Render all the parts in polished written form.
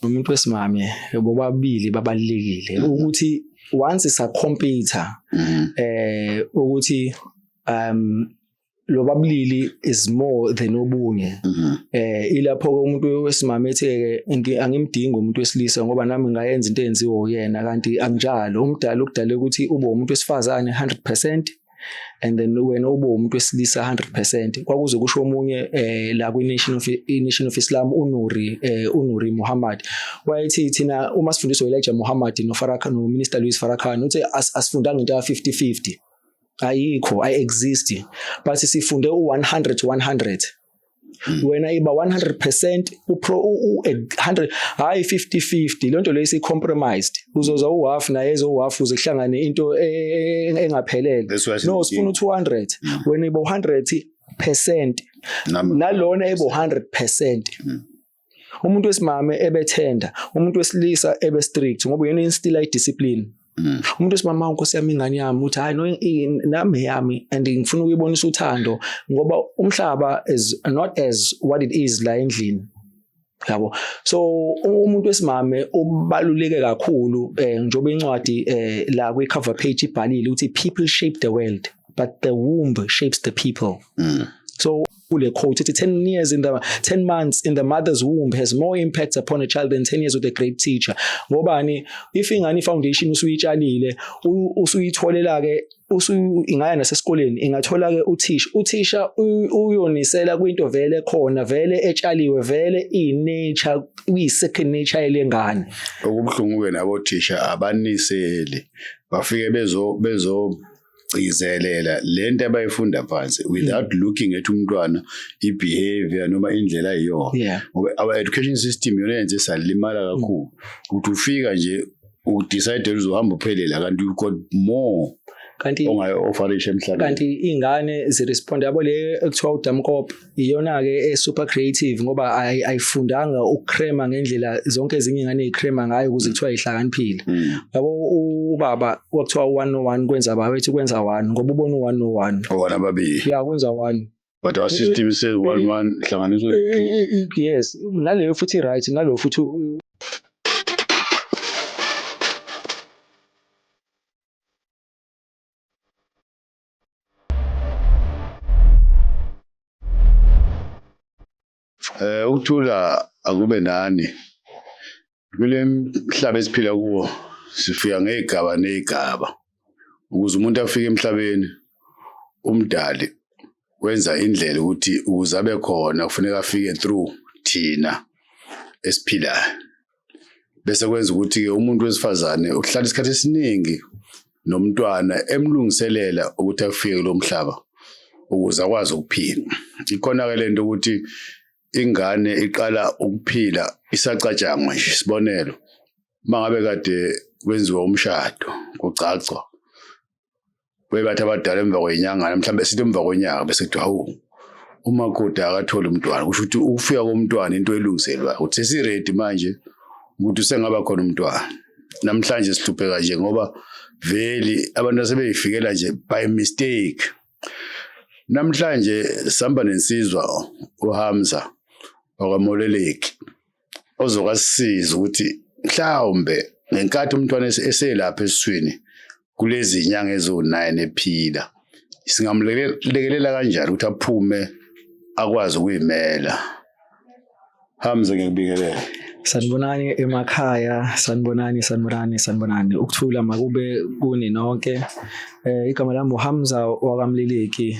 Umuntu wesimame bobabili babalulekile ukuthi once sa-compete ukuthi lobabulili is more than obunye. Ilapho ke umuntu wesimame ethi ke angimdingi umuntu wesilisa ngoba nami ngayenza into eyenziwa uyena, kanti anginjalo. Umdala ukudala ukuthi ube umuntu wesifazane 100% and then wena ube umuntu wesilisa 100%. Kwakuze kusho omunye la kwi Nation of Islam, uNuri Muhammad, wayethi thina uma sifundiswa Elijah Muhammad no Farrakhan no Minister Louis Farrakhan, uthi asifundanga into ya 50-50, ayikho, I exist, but sifunde u100 to 100. Wena iba 100% upro u100, hayi 50-50. Lonto leyo isi compromised, uzoza uhalf naye ezo half, uze kuhlangane into engaphelele. No, sifuna u200, wena iba 100% nalona ebo 100%. Umuntu wesimame ebethenda, umuntu wesilisa ebe strict ngoba uyena instilla idiscipline. Umuntu wesimame, Nkosi yami, ingane yami, uthi hayi no, nami yami and ngifuna ukuyibonisa uthando ngoba umhlaba is not as what it is la endlini, yabo. So umuntu wesimame ubaluleke kakhulu, njengoba incwadi la kwi cover page ibhalile ukuthi people shape the world but the womb shapes the people. So kule quote ithi 10 years in the 10 months in the mother's womb has more impact upon a child than 10 years with a great teacher. Ngobani? If ingane foundation usuyitshalile, usuyitholela ke, usu ingaya nasesikoleni, ingathola ke uthisha uyonisela kwinto vele khona, vele etshaliwe, vele i-nature, kuyi-second nature yelengane. Okubuhlungu ke nabothisha abaniseli, bafike bezo gcizelela lento abayifunda phansi without looking at umntwana, i-behavior noma indlela ayiyona, ngoba our education system yona yenze salimala kakhulu ukuthi ufika nje udecide uzohamba uphelela, kanti you got more kanti ongayi-offerisha emhlabeni. Kanti iy'ngane ziresponde, yabo, le ekuthiwa udamkop iyona-ke e-super creative ngoba ayifundanga ukukrema ngendlela zonke ezinye iy'ngane ey'krema ngayo ukuze kuthiwa ihlakaniphile, yabo. Ubaba kwakuthiwa u-one no-one kwenza ba bethi kwenza one ngoba ubona u-one no-one. One ababili. Ya, kwenza one. But our system says one one hlanganiswe. Yes, naleyo futhi right, naleyo futhi. Ukuthula akube nani. Kule mhlaba esiphila kuwo sifika ngezigaba nezigaba. Ukuze umuntu afike emhlabeni, umdali wenza indlela ukuthi ukuze abe khona kufuneka afike through thina esiphilayo. Bese kwenza ukuthi ke umuntu wesifazane uhlala isikhathi esiningi nomntwana emlungiselela ukuthi afike kulo mhlaba ukuze akwazi ukuphila. Ikhona ke lento ukuthi ingane iqala ukuphila isacatshangwa nje. Isibonelo, mangabe kade kwenziwa umshado, kucacwa, bebathi abadala emva kwenyangana, mhlawumbe sithi emva konyaka, bese kuthiwa hawu, umakoti akatholi umntwana. Kusho ukuthi ukufika komntwana into elungiselwayo ukuthi sesiready manje ukuthi usengaba khona umntwana. Namhlanje sihlupheka nje ngoba vele abantu asebeyifikela nje by mistake. Namhlanje sihamba nensizwa uHamza wakwaMoleleki ozokasisiza ukuthi mhlawumbe ngenkathi umntwana eselapha esiswini kulezi nyanga eziwu-9 ephila, singamlekelela kanjani ukuthi aphume akwazi ukuyimela. Hamza, ngiyakubingelela. Sanibonani emakhaya, sanibonani, sanibonani, sanibonani. Ukuthula makube kuni nonke. Igama lami uHamza wakaMliliki,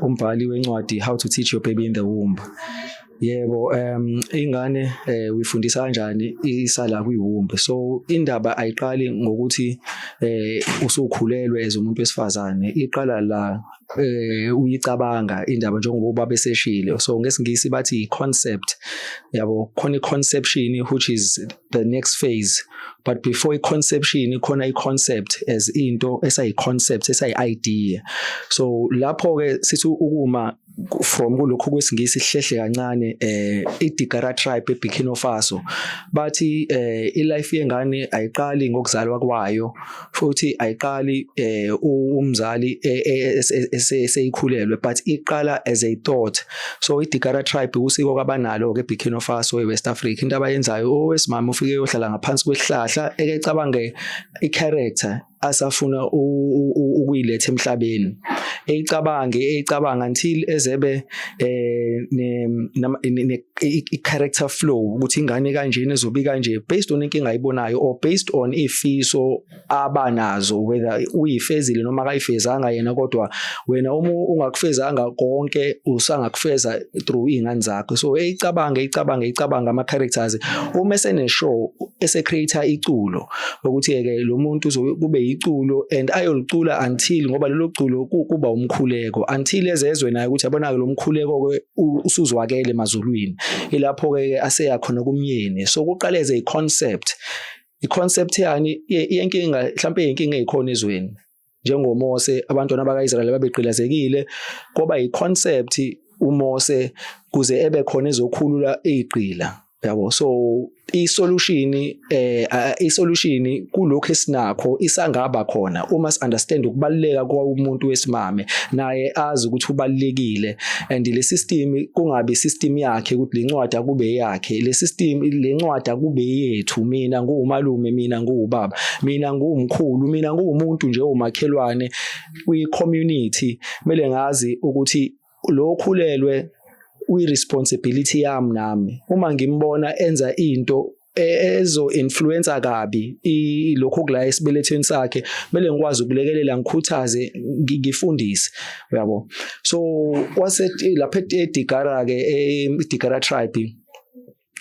umbhali wencwadi How to Teach Your Baby in the Womb. Yebo, ingane uyifundisa kanjani isala kwiwomb? So indaba ayiqali ngokuthi usukhulelwe as umuntu wesifazane, iqala la uyicabanga indaba njengoba ubaba eseshile. So ngesingisi bathi i-concept, yabo, khona i-conception which is the next phase, but before i-conception khona i-concept as into esayi-concept, esayi-idea. So lapho ke sithi ukuma from kulokhu kwesingisi, hlehle kancane. yengane, iDigara tribe eBurkina Faso, bathi ilife yengane ayiqali ngokuzalwa kwayo, futhi ayiqali umzali eseyikhulelwe, but iqala as a thought. So iDigara tribe, usiko kwabanalo ke eBurkina Faso, eWest Africa, into abayenzayo, owesimame ufike yohlala ngaphansi kwesihlahla, eke cabange i-character asafuna ukuyiletha emhlabeni, eyicabange, eyicabanga until ezebe ne i-character flow, ukuthi ingane kanjena ezobe kanje, based on inkinga ayibonayo or based on ifiso abanazo, whether uyifezile noma akayifezanga yena. Kodwa wena uma ungakufezanga konke, usangakufeza through iy'ngane zakho. So eyicabange, eyicabange, eyicabanga ama-characters, uma esene-show, ese-create iculo ukuthi-ke lo muntu uzobe kube iculo and ayolicula until, ngoba lelo culo kuba umkhuleko until ezezwe naye ukuthi yabona-ke lo mkhuleko-ke usuzwakele emazulwini. Ilapho-ke aseya khona kumyeni. So kuqale as a concept, i-concept yani yenkinga, mhlawumbe inkinga ezikhona ezweni, njengoMose, abantwana bakaIsrayeli babegqilazekile, kwaba i-concept uMose kuze ebe khona ezokhulula izigqila, yabo. So i-solution kulokho esinakho isangaba khona uma si-understand ukubaluleka komuntu wesimame, naye azi ukuthi ubalulekile, and le system kungabi system yakhe, ukuthi le ncwadi akube yakhe, le system, le ncwadi akube yethu. Mina ngumalume, mina nguubaba, mina nguumkhulu, mina nguumuntu nje umakhelwane kwi-community. Kumele ngazi ukuthi lo khulelwe uyi-responsibility yami nami. Uma ngimbona enza into ezo influencer kabi lokho kula esibelethweni sakhe, kumele ngikwazi ukulekelela, ngikhuthaze, ngifundise, uyabo. So wase lapha eDigara ke, eDigara tribe,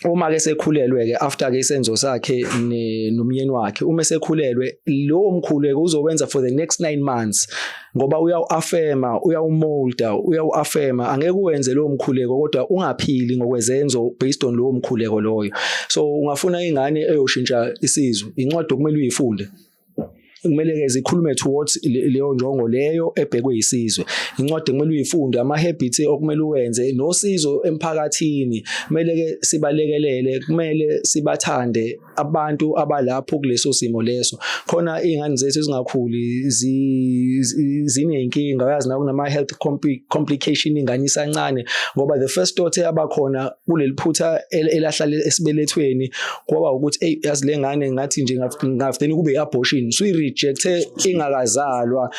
uma ke sekhulelwe ke, after ke isenzo sakhe nomyeni wakhe, uma sekhulelwe, lo mkhuleko uzowenza for the next 9 months, ngoba uyawu-affirma, uyawumolda, uyawu-affirma. Angeke uwenze lowo mkhuleko kodwa ungaphili ngokwezenzo based on lowo mkhuleko loyo. So ungafuna ingane eyoshintsha isizwe, incwadi okumele uyifunde kumele-ke zikhulume towards leyo njongo leyo ebhekwe isizwe. Incwadi kumele uyifunde, ama-habits okumele uwenze, nosizo emphakathini, kumele-ke sibalekelele, kumele sibathande abantu abalapho kuleso simo leso, khona iy'ngane zethu zingakhuli ziney'nkinga. Uyazi na kunama-health complication ingane isancane, ngoba the first thought eyabakhona kuleli phutha elahlala esibelethweni kwaba ukuthi, "Eyi, yazi le ngane ngathi nje ngavele kube i-abortion." Usuyi-rejecte ingakazalwa.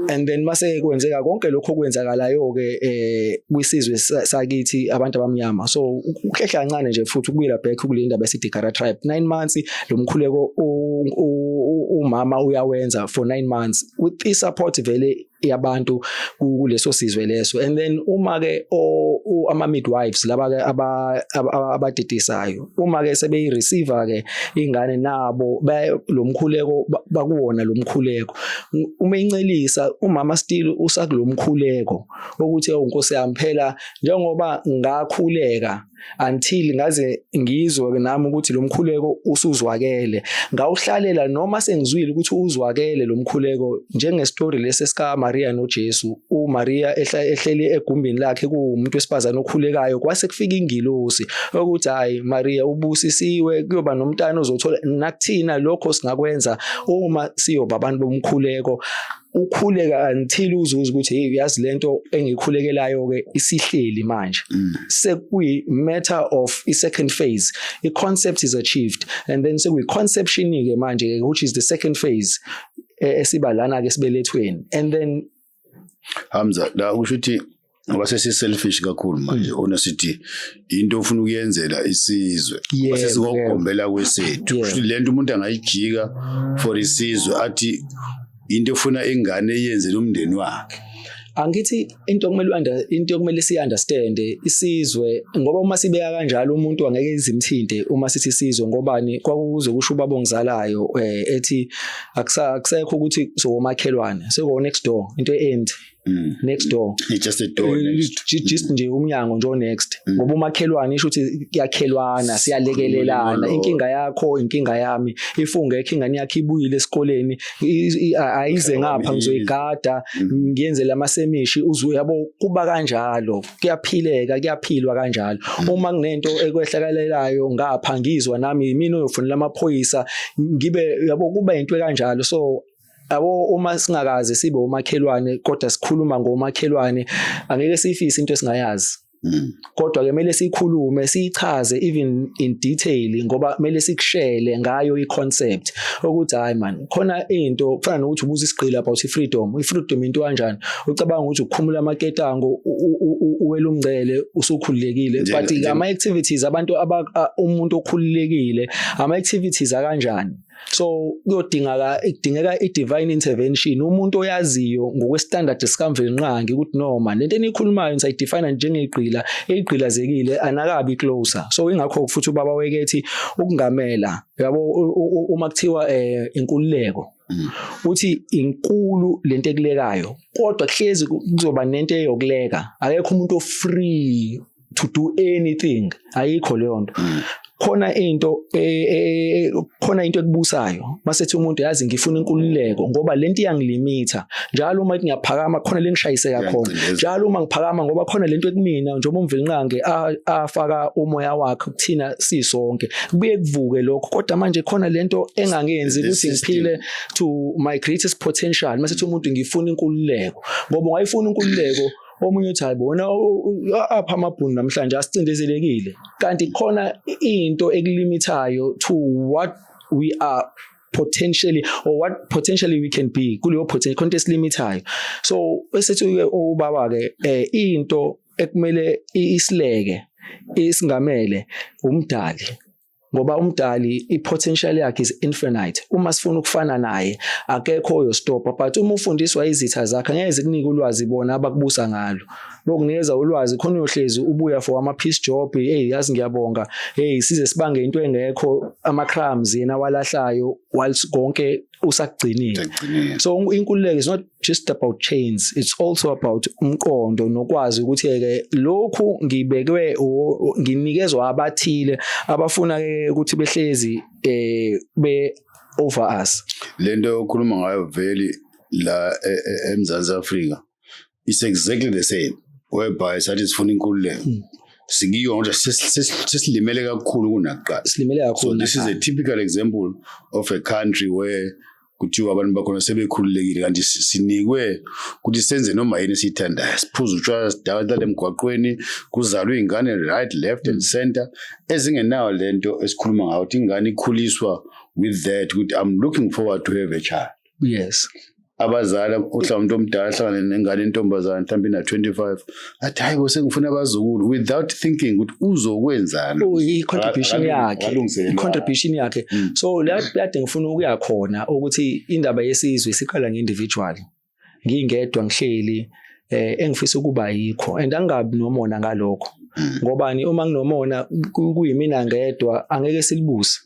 And then mase kwenzeka konke lokho okwenzakalayo-ke kwisizwe sakithi abantu abamnyama. So ukuhlehla kancane nje futhi ukubuyela back kule ndaba yesiDigara tribe, 9 months lo mkhuleko umama uyawenza for 9 months with i-support vele yabantu kuleso sizwe leso. And then uma ke ama midwives laba ke abadidisayo, uma ke sebeyi receiver ke ingane, nabo lo mkhuleko bakuwona lo mkhuleko. Uma incelisa umama, still usakulomkhuleko ukuthi, "Oh Nkosi yami, phela njengoba ngakhuleka until ngaze ngizwe nami ukuthi lo mkhuleko usuzwakele, ngawuhlalela noma sengizwile ukuthi uzwakele lo mkhuleko," njengestory lesi sika Maria noJesu. uMaria ehleli egumbini lakhe, kuwumuntu wesifazane okhulekayo, kwase kufika ingilosi ukuthi, "Hayi Maria, ubusisiwe, kuyoba nomntana ozothola." Nakuthina lokho singakwenza uma siyoba abantu bomkhuleko, ukhuleka until uzuze ukuthi, "Hey, uyazi lento engikhulekelayo ke isihleli manje." Sekuyi matter of i second phase, i concept is achieved, and then sekuyi conception ke manje, which is the second phase esiba lana ke sibelethweni, and then Hamza, la usho ukuthi ngoba sesi-selfish kakhulu manje, ona sithi into ofuna ukuyenzela isizwe, sesikogombela kwesethu. Kusho lento umuntu angayijika for isizwe, athi into efuna ingane iyenzele umndeni wakhe. Angithi into okumele siyi-understand isizwe, ngoba uma sibeka kanjalo umuntu angeke izimthinte uma sithi isizwe, ngobani? Kwakuze kusho ubaba ongizalayo, ethi akusekho ukuthi sowomakhelwane, seko next door, into empty. Next door. It's just a door next. Just nje umnyango nje next, ngoba umakhelwane isho ukuthi kuyakhelwana, siyalekelelana. Inkinga yakho inkinga yami. If ungekho, ingane yakho ibuyile esikoleni, ayize ngapha, ngizoyigada, ngiyenze lamasemishi uzwe, yabo. Kuba kanjalo, kuyaphileka, kuyaphilwa kanjalo. Uma kunento ekwehlakalelayo ngapha, ngizwa nami yimina oyofonela amaphoyisa, ngibe, yabo, kuba into kanjalo. So yabo, uma singakaze sibe umakhelwane kodwa sikhuluma ngomakhelwane, angeke siyifise into esingayazi. Kodwa ke kumele sikhulume, siyichaze even in detail, ngoba kumele sikushele ngayo i-concept ukuthi hayi man, khona into kufana nokuthi ubuza isigqila about i-freedom. I-freedom into kanjani? Ucabanga ukuthi ukukhumula amaketango, uwela umngcele, usukhululekile, but ama-activities abantu, umuntu okhululekile, ama-activities akanjani? So kuyodingeka, kudingeka i-divine intervention, umuntu oyaziyo ngokwestandard sikaMvelinqangi ukuthi noma lento enikhulumayo nisayidefine njengegqila eyigqilazekile, anakabi closer. So ingakho futhi ubaba wekethi ukungamela, yabo, uma kuthiwa inkululeko, uthi inkulu lento ekulekayo, kodwa kuhlezi kuzoba nento eyokuleka. Akekho umuntu o-free to do anything, ayikho leyo nto. Khona into khona into ekubusayo. Masethi umuntu, yazi ngifuna inkululeko ngoba lento iyangilimitha njalo. Uma ngiyaphakama, khona lengishayiseka khona. Njalo uma ngiphakama, ngoba khona lento ekumina, njengoba uMvelinqangi afaka umoya wakhe kuthina sisonke, kubuye kuvuke lokho, kodwa manje khona lento engangenzi ukuthi ngiphile to my greatest potential. Masethi umuntu, ngifuna inkululeko, ngoba ungayifuna inkululeko, omunye uthi, hayi bona, apha amabhunu namhlanje asicindezelekile, kanti khona into ekulimithayo to what we are potentially or what potentially we can be kuleyo potential, khona esilimitayo. So esethi ubaba ke, into ekumele isileke isingamele umdali, ngoba umdali i-potential yakhe is infinite. Uma sifuna ukufana naye, akekho oyostopa, but uma ufundiswa izitha zakhe, angeke zikunike ulwazi bona abakubusa ngalo. Bokunikeza ulwazi khona uyohlezi ubuya for ama piece job. Hey, yazi ngiyabonga, hey, size sibange into engekho, ama crumbs yena walahlayo, whilst konke usakugcinile. So inkululeko is not just about chains, it's also about umqondo nokwazi ukuthi ke lokhu ngibekwe, nginikezwa abathile abafuna ke ukuthi behlezi be over us. Lento okhuluma ngayo vele la eMzantsi Afrika is exactly the same, whereby sathi sifuna inkululeko, sikiyo nje sesilimele kakhulu kunakuqala. Silimele kakhulu. So this is a typical example of a country where kuthiwa abantu bakhona sebekhululekile, kanti sinikwe ukuthi senze noma yini esiyithandayo, siphuze utshwala, sidakwe emgwaqweni, kuzalwe iy'ngane right, left and center ezingenayo lento esikhuluma ngayo, ukuthi ingane ikhuliswa with that, ukuthi I'm looking forward to have a child. Abazali, uhlala umuntu omdala ahlangane nengane intombazane mhlawumbe ina-25, athi, hayi bo, sengifuna abazukulu, without thinking ukuthi uzokwenzani. I-contribution yakhe, i-contribution yakhe. So la kade ngifuna ukuya khona ukuthi indaba yesizwe siqala nge-individual, ngingedwa ngihleli, engifisa ukuba yikho, and angabi nomona ngalokho. Ngobani? Uma nginomona kuyimina ngedwa, angeke silibuse.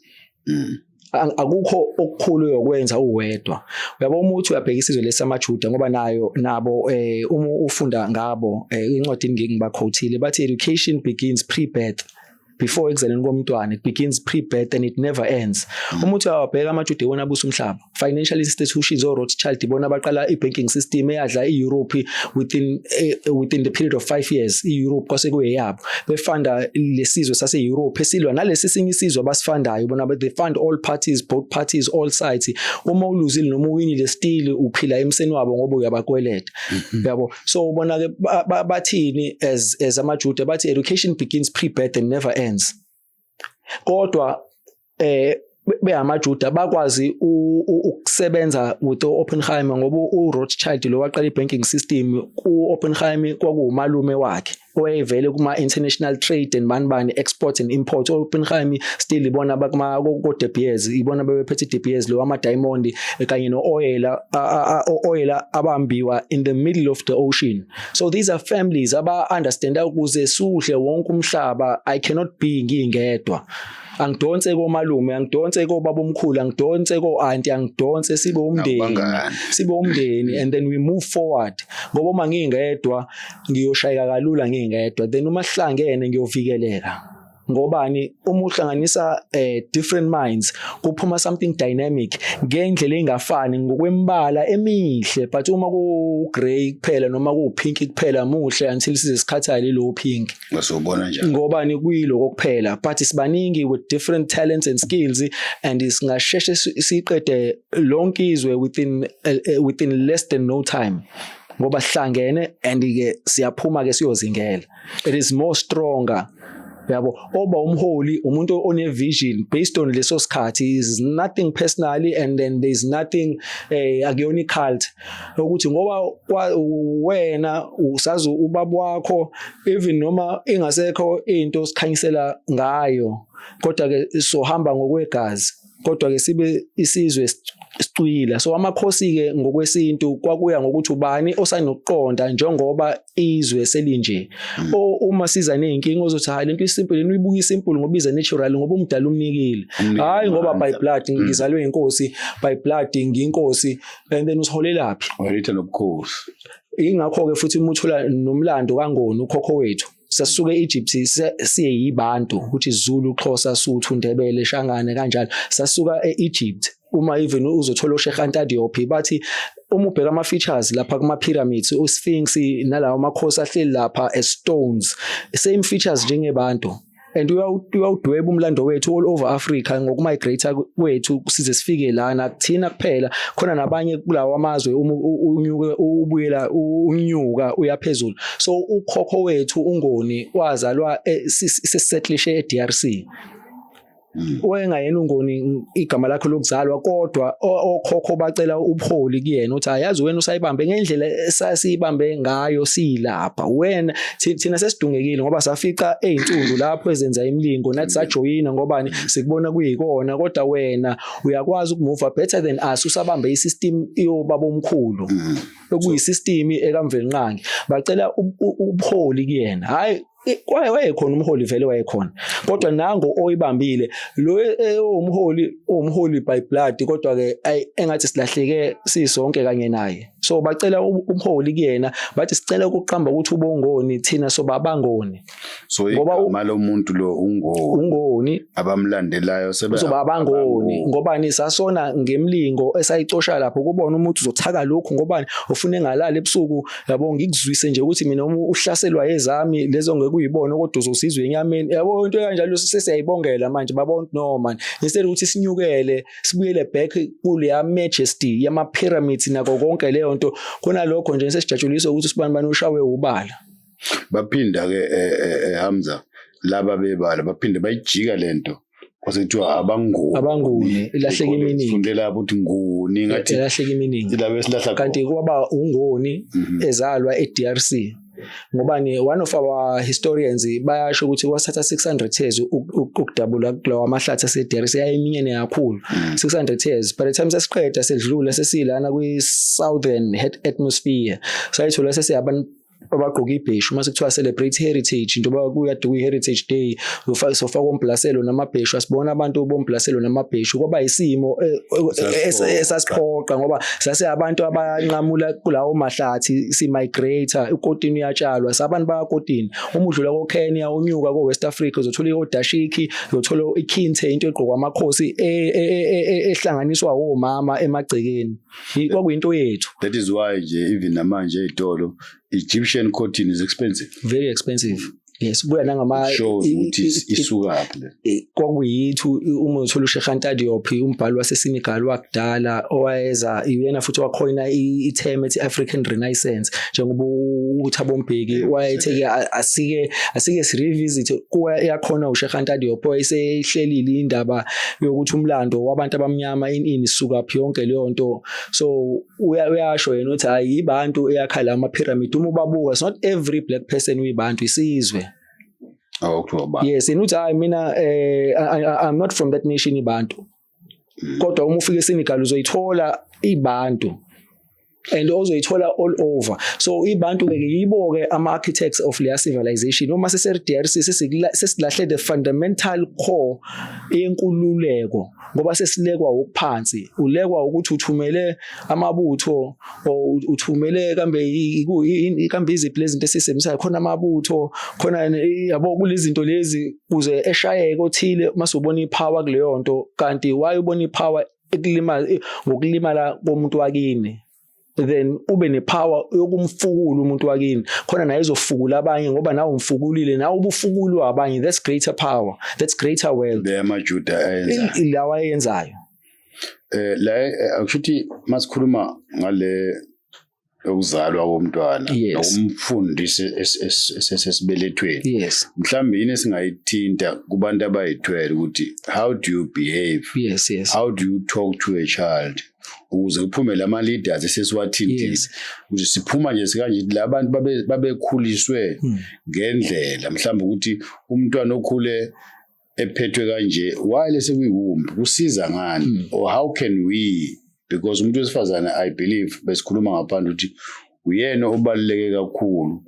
Akukho okukhulu uyokwenza uwedwa, uyabo. Uma uthi uyabheka isizwe lesamaJuda, ngoba nayo nabo, uma ufunda ngabo incwadi ngibaquotile, bathi education begins pre-birth, before ekuzaleni komntwana. It begins pre-birth and it never ends. Uma uthi uyawabheka amaJuda, iwona abusa umhlaba, financial institutions, o-Rothschild, ibona baqala i-banking system eyadla i-Europe within the period of 5 years. I-Europe kwase kuyeyabo, befunda lesizwe sase-Europe esilwa nalesi sinye isizwe abasifundayo bona. They fund all parties, both parties, all sides. Uma uluzile noma uwinile, still uphila emseni wabo ngoba uyabakweleta, yabo. So bona ke bathini as amaJuda? Bathi education begins pre-birth and never ends. Kodwa beyamaJuda bakwazi ukusebenza with uOppenheimer, ngoba uRothschild lo waqala i-banking system, uOppenheimer kwakuwumalume wakhe owayevele kuma international trade and bani bani, export and import. uOppenheimer still ibona bakuma ko De Beers, ibona bebephethe De Beers lo ama diamond kanye no oil, oil abambiwa in the middle of the ocean. So these are families aba understand ukuze suhle wonke umhlaba, I cannot be ngingedwa. Angidonse komalume, angidonse kobabomkhulu, angidonse ko-aunty, angidonse, sibe umndeni. Nakubangani. Sibe umndeni and then we move forward, ngoba uma ngingedwa ngiyoshayeka kalula ngingedwa. Then uma sihlangene ngiyovikeleka. Ngobani? Uma uhlanganisa different minds, kuphuma something dynamic ngendlela engafani ngokwembala emihle. But uma ku grey kuphela noma ku pink kuphela, muhle until size sikhathale lo pink. Ngasubona njalo. Ngobani? Kuyiloko kuphela. But sibaningi with different talents and skills and singasheshe siqede lonke izwe within less than no time, ngoba sihlangene and ke siyaphuma ke siyozingela. It is more stronger, yabo. Oba umholi umuntu one vision based on leso sikhathi. Is nothing personally and then there's nothing, akuyona cult ukuthi ngoba wena usazi ubaba wakho, even noma ingasekho into sikhanyisela ngayo, kodwa ke sohamba ngokwegazi, kodwa ke sibe isizwe sicwila. So amakhosi ke ngokwesintu kwakuya ngokuthi ubani osanokuqonda njengoba izwe selinje. O uma siza nezinkinga, ozothi, "Hayi, lento isimple lento." Uyibuka isimple ngoba iza natural, ngoba umdala umnikile. Umnikile Hayi ngoba by amandla. blood ngizalwe inkosi, by blood ngiyinkosi, and then usiholelaphi? Waletha nobukhosi. Ingakho ke futhi uma uthola nomlando kaNgoni, ukhokho wethu, sasuke e-Egypt siye yibantu, which is Zulu, Xhosa, Sotho, Ndebele, Shangane, kanjalo. Sasuka e-Egypt. Uma even uzothola oSheikh Anta Diop, bathi uma ubheka ama features lapha kuma pyramids, uSphinx nalawo amakhosi ahleli lapha as stones, same features njengebantu. And uyawudweba umlando wethu all over Africa ngokumigrate kwethu size sifike lana. Kuthina kuphela, khona nabanye kulawa amazwe. Uma unyuke ubuyela, unyuka uyaphezulu. So ukhokho wethu uNgoni wazalwa sesisettlishe e-DRC. Wayengayena uNgoni igama lakhe lokuzalwa, kodwa okhokho bacela ubuholi kuyena, uthi, "Ayazi wena usayibambe ngendlela esasiyibambe ngayo silapha wena. Thina sesidungekile ngoba safica eyintundu lapho ezenza imilingo, nathi sajoyina ngobani sikubona kuyikona, kodwa wena uyakwazi ukumove better than us, usabambe isystem yobaba omkhulu, okuyisystem ekaMvelinqangi." Bacela ubuholi kuyena. Hayi, kwaye wayekhona umholi vele, wayekhona, kodwa nango oyibambile lo owumholi, owumholi by blood, kodwa ke engathi silahleke sisonke kanye naye. So bacela umholi kuyena, bathi, "Sicela ukuqamba ukuthi ubongoni, thina soba abangoni." So Ngoba igama lomuntu lo uNgoni. UNgoni. Abamlandelayo sebe Uzoba abangoni ngobani? Sasona ngemlingo esayicosha lapho kubona umuntu uzothaka lokhu, ngobani ufuna engalali ebusuku, yabo. Ngikuzwise nje ukuthi mina uma uhlaselwa ezami lezo ngeke uyibone, kodwa uzosizwa enyameni, yabo, into kanjalo. Sesiyayibongela manje, babona, no man, instead ukuthi sinyukele sibuyele back kuleya majesty yama pyramids nako konke leyo nto, kunalokho nje sesijatshuliswa ukuthi sibani bani ushawe ubala. Baphinda ke, Hamza, laba bebala baphinde bayijika lento, kwase kuthiwa abanguni. Abanguni, ilahleka iminingi. Sifunde lapho ukuthi nguni ngathi Ilahleka iminingi. Ilabo esilahla. Kanti kwaba uNgoni ezalwa e-DRC. Ngobani? One of our historians bayasho ukuthi kwasathatha 600 years ukudabula kulawa amahlathi ase-DRC, yayiminyene kakhulu. 600 years. By the time sesiqeda, sedlula, sesilana kwi-southern atmosphere, sayithola sesiyabantu abagqoka ibheshu. Mase kuthiwa celebrate heritage, njengoba kuyade kuyi-heritage day, sofaka omblaselo namabheshu. Asibona abantu bomblaselo namabheshu, kwaba isimo esasiphoqa, ngoba sase abantu abanqamula kulawo mahlathi, si-migrate, ukotini uyatshalwa, sabantu bayakotini. Uma udlula ko-Kenya, unyuka ko-West Africa, uzothola i-dashiki, uzothola i-kente, into egqokwa amakhosi ehlanganiswa omama emagcekeni. Kwakuyinto yethu. That is why nje even namanje ey'tolo Egyptian cotton is expensive. Very expensive, yes. Kuya nangama Shows ukuthi isukaphi le. Kwakuyithu. Uma uthola uSheikh Anta Diop, umbhali waseSenegal wakudala, owayeza uyena futhi wacoina i-term ethi African Renaissance, njengoba uThabo Mbeki wayethe ke asike sirevisit kuwa yakhona. uSheikh Anta Diop wayesehlelile indaba yokuthi umlando wabantu abamnyama ini sukaphi, yonke leyo nto. So uyasho yena ukuthi hayi, ibantu eyakha la ama-pyramid. Uma ubabuka, it's not every black person uyibantu, isizwe. Oh, kuthiwa ba Yes, yena uthi, "Hayi, mina I'm not from that nation ibantu." Kodwa uma ufika eSenegal uzoyithola ibantu. And ozoyithola all over. So ibantu ke yibo ke ama architects of leya civilization. Uma sese DRC, sesilahle the fundamental core yenkululeko, ngoba sesilekwa ukuphansi, ulekwa ukuthi uthumele amabutho or uthumele kambe iziphi lezi zinto esisebenzisayo khona, amabutho khona, yabo, kulezi zinto lezi, kuze eshayeke othile mase ubona ipower kuleyo nto. Kanti why ubona ipower ekulimala, ngokulimala komuntu wakini, then ube nepower yokumfukula umuntu wakini khona naye ezofukula abanye, ngoba nawe umfukulile, nawe ubufukulwa abanye? That's greater power, that's greater wealth. Le amaJuda ayenza. Lawa ayenzayo. La akusho ukuthi masikhuluma ngale yokuzalwa komntwana nokumfundisa esesibelethweni, mhlawumbe yini esingayithinta kubantu abayithwele ukuthi how do you behave, how do you talk to a child, ukuze kuphume lama leaders esesiwathintile, ukuthi siphuma nje sikanje labantu babekhuliswe ngendlela, mhlawumbe ukuthi umntwana okhule ephethwe kanje while sekuyiwomb kusiza ngani, or how can we, because umuntu wesifazane, I believe besikhuluma ngaphandle ukuthi uyena obaluleke kakhulu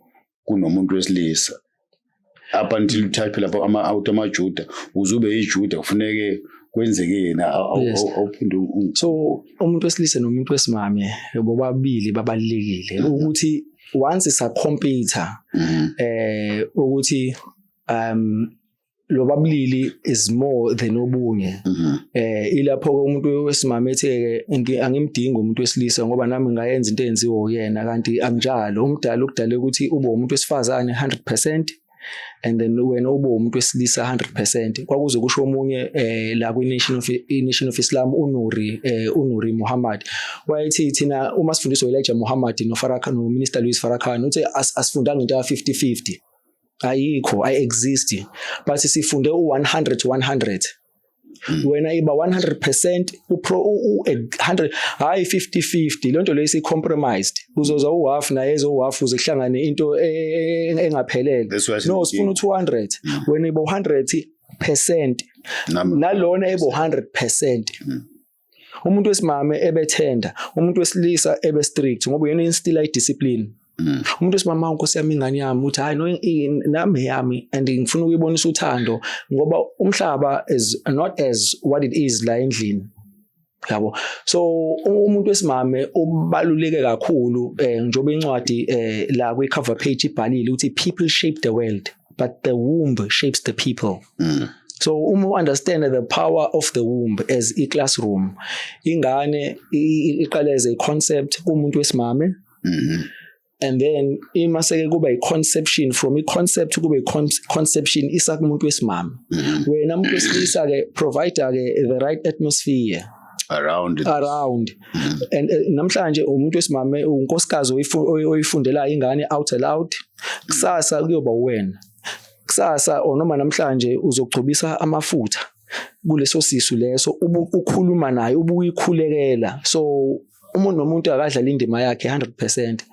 kunomuntu wesilisa up until uthathe lapho ama out amaJuda, uze ube yiJuda kufuneke kwenzeke yena awuphinde So umuntu wesilisa nomuntu wesimame bobabili babalulekile, ukuthi once sa-compete ukuthi lobabili is more than obunye. Ilapho ke umuntu wesimame ethi ke angimdingi umuntu wesilisa, ngoba nami ngingayenza into eyenziwa uyena. Kanti akunjalo. Umdala ukudala ukuthi ube umuntu wesifazane 100% and then wena ube umuntu wesilisa 100%. Kwakuze kusho omunye la kwi Nation of Islam, uNuri Muhammad, wayethi thina uma sifundiswa Elijah Muhammad no Farrakhan, no Minister Louis Farrakhan, uthi asifundanga into ya 50-50, ayikho, ayi exist, but sifunde u100 to 100. Wena iba 100%, upro u 100, hayi 50-50. Lonto leyo isi compromised, uzoza uhalf naye ezo half, uze kuhlangane into engaphelele. That's why No, sifuna u200. Wena iba 100% Nami nalona ebo 100%. Umuntu wesimame ebethenda, umuntu wesilisa ebe strict, ngoba uyena instilla idiscipline. Umuntu wesimame, "Nkosi yami, ingane yami," uthi, "Hayi no, nami yami and ngifuna ukuyibonisa uthando," ngoba umhlaba is not as what it is la endlini, yabo. So umuntu wesimame ubaluleke kakhulu, njengoba incwadi la kwi cover page ibhalile ukuthi, "People shape the world, but the womb shapes the people." So uma understand the power of the womb as a classroom, ingane iqala as a concept kumuntu wesimame, and then ima seke kuba i-conception, from i-concept kube i-conception isakumuntu wesimame. Wena umuntu wesilisa ke, provide ke the right atmosphere around it. Around. And namhlanje umuntu wesimame, unkosikazi oyifundela ingane out aloud, kusasa kuyoba wena, kusasa or noma namhlanje uzogcobisa amafutha kuleso sisu leso, ukhuluma naye, ubuyikhulekela. So umuntu nomuntu akadlala indima yakhe 100%,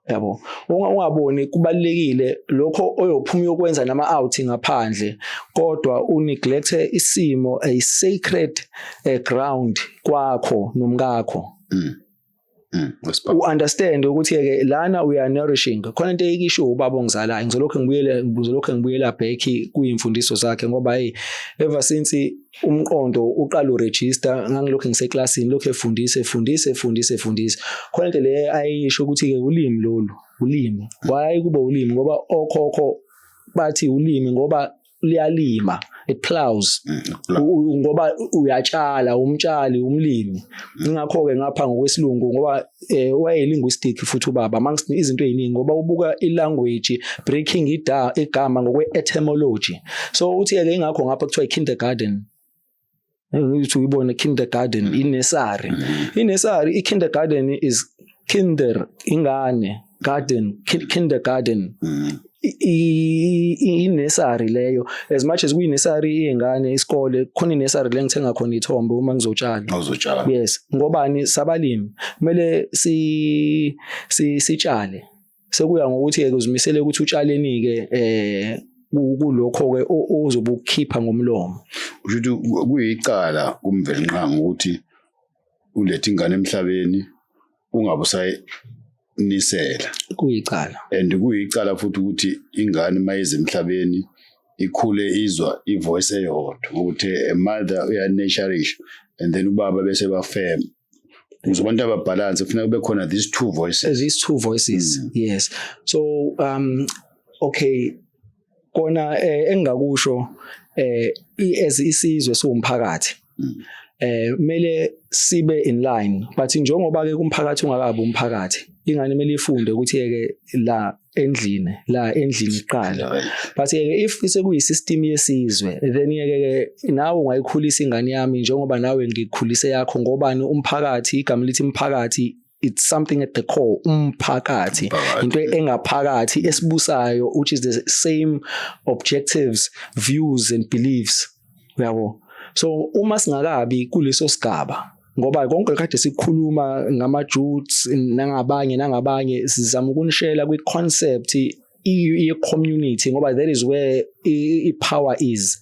yabo. Ungaboni kubalekile lokho oyophuma uyokwenza nama outing ngaphandle, kodwa uneglect isimo, a sacred ground kwakho nomkakho. U-understand ukuthi ke lana we are nourishing khona. Into eyikisho ubaba ongizalayo, ngizolokhu ngibuyela back kuyimfundiso zakhe, ngoba hey, ever since umqondo uqala uregister, ngangilokhu ngiseklasini, lokhu efundisa, efundisa, efundisa, efundisa. Khona into le ayisho ukuthi ke ulimi lolu, ulimi, why kuba ulimi? Ngoba okhokho bathi ulimi ngoba liyalima, it plows. Ngoba uyatshala, umtshali, umlimi. Ingakho ke ngapha ngokwesilungu, ngoba wayelinguistic futhi ubaba amongst izinto eziningi, ngoba ubuka ilanguage, breaking ida igama ngokwe etymology. So uthi ke ingakho ngapha kuthiwa kindergarten, ngithi uyibone kindergarten, inursery, inursery, i-kindergarten is kinder, ingane, garden, kindergarten. Inursery leyo, as much as kuyinesari iy'ngane isikole, khona inursery le ngithenga khona ithombe uma ngizotshala. Awuzotshala. Yes, ngobani? Sabalimi, kumele si sitshale. Sekuya ngokuthi ke uzimisele ukuthi utshaleni ke kulokho ke ozobe ukukhipha ngomlomo. Usho ukuthi kuyicala kuMvelinqangi ukuthi ulethe ingane emhlabeni. Ungabe usayinisela. Kuyicala. And kuyicala futhi ukuthi ingane mayize emhlabeni ikhule izwa ivoice eyodwa, ukuthi a mother uyanurturisha and then ubaba bese bafem. Ukuze abantu ababalance, kufuneka kube khona these two voices. These two voices, yes. So okay, kona engingakusho as isizwe siwumphakathi, kumele sibe in line, but njengoba ke kumphakathi ungakabi umphakathi, ingane kumele ifunde ukuthi ke la endlini iqala. But ke if sekuyi-system yesizwe, then ke nawe ungayikhulisa ingane yami njengoba nawe ngikukhulise yakho. Ngobani? Umphakathi, igama lithi umphakathi, it's something at the core, umphakathi. Umphakathi. Into engaphakathi esibusayo, which is the same objectives, views and beliefs, uyabo. So uma singakabi kuleso sigaba, ngoba konke kade sikhuluma ngama-Jews nangabanye nangabanye, sizama ukunishela kwi-concept ye-community, ngoba that is where i-power is,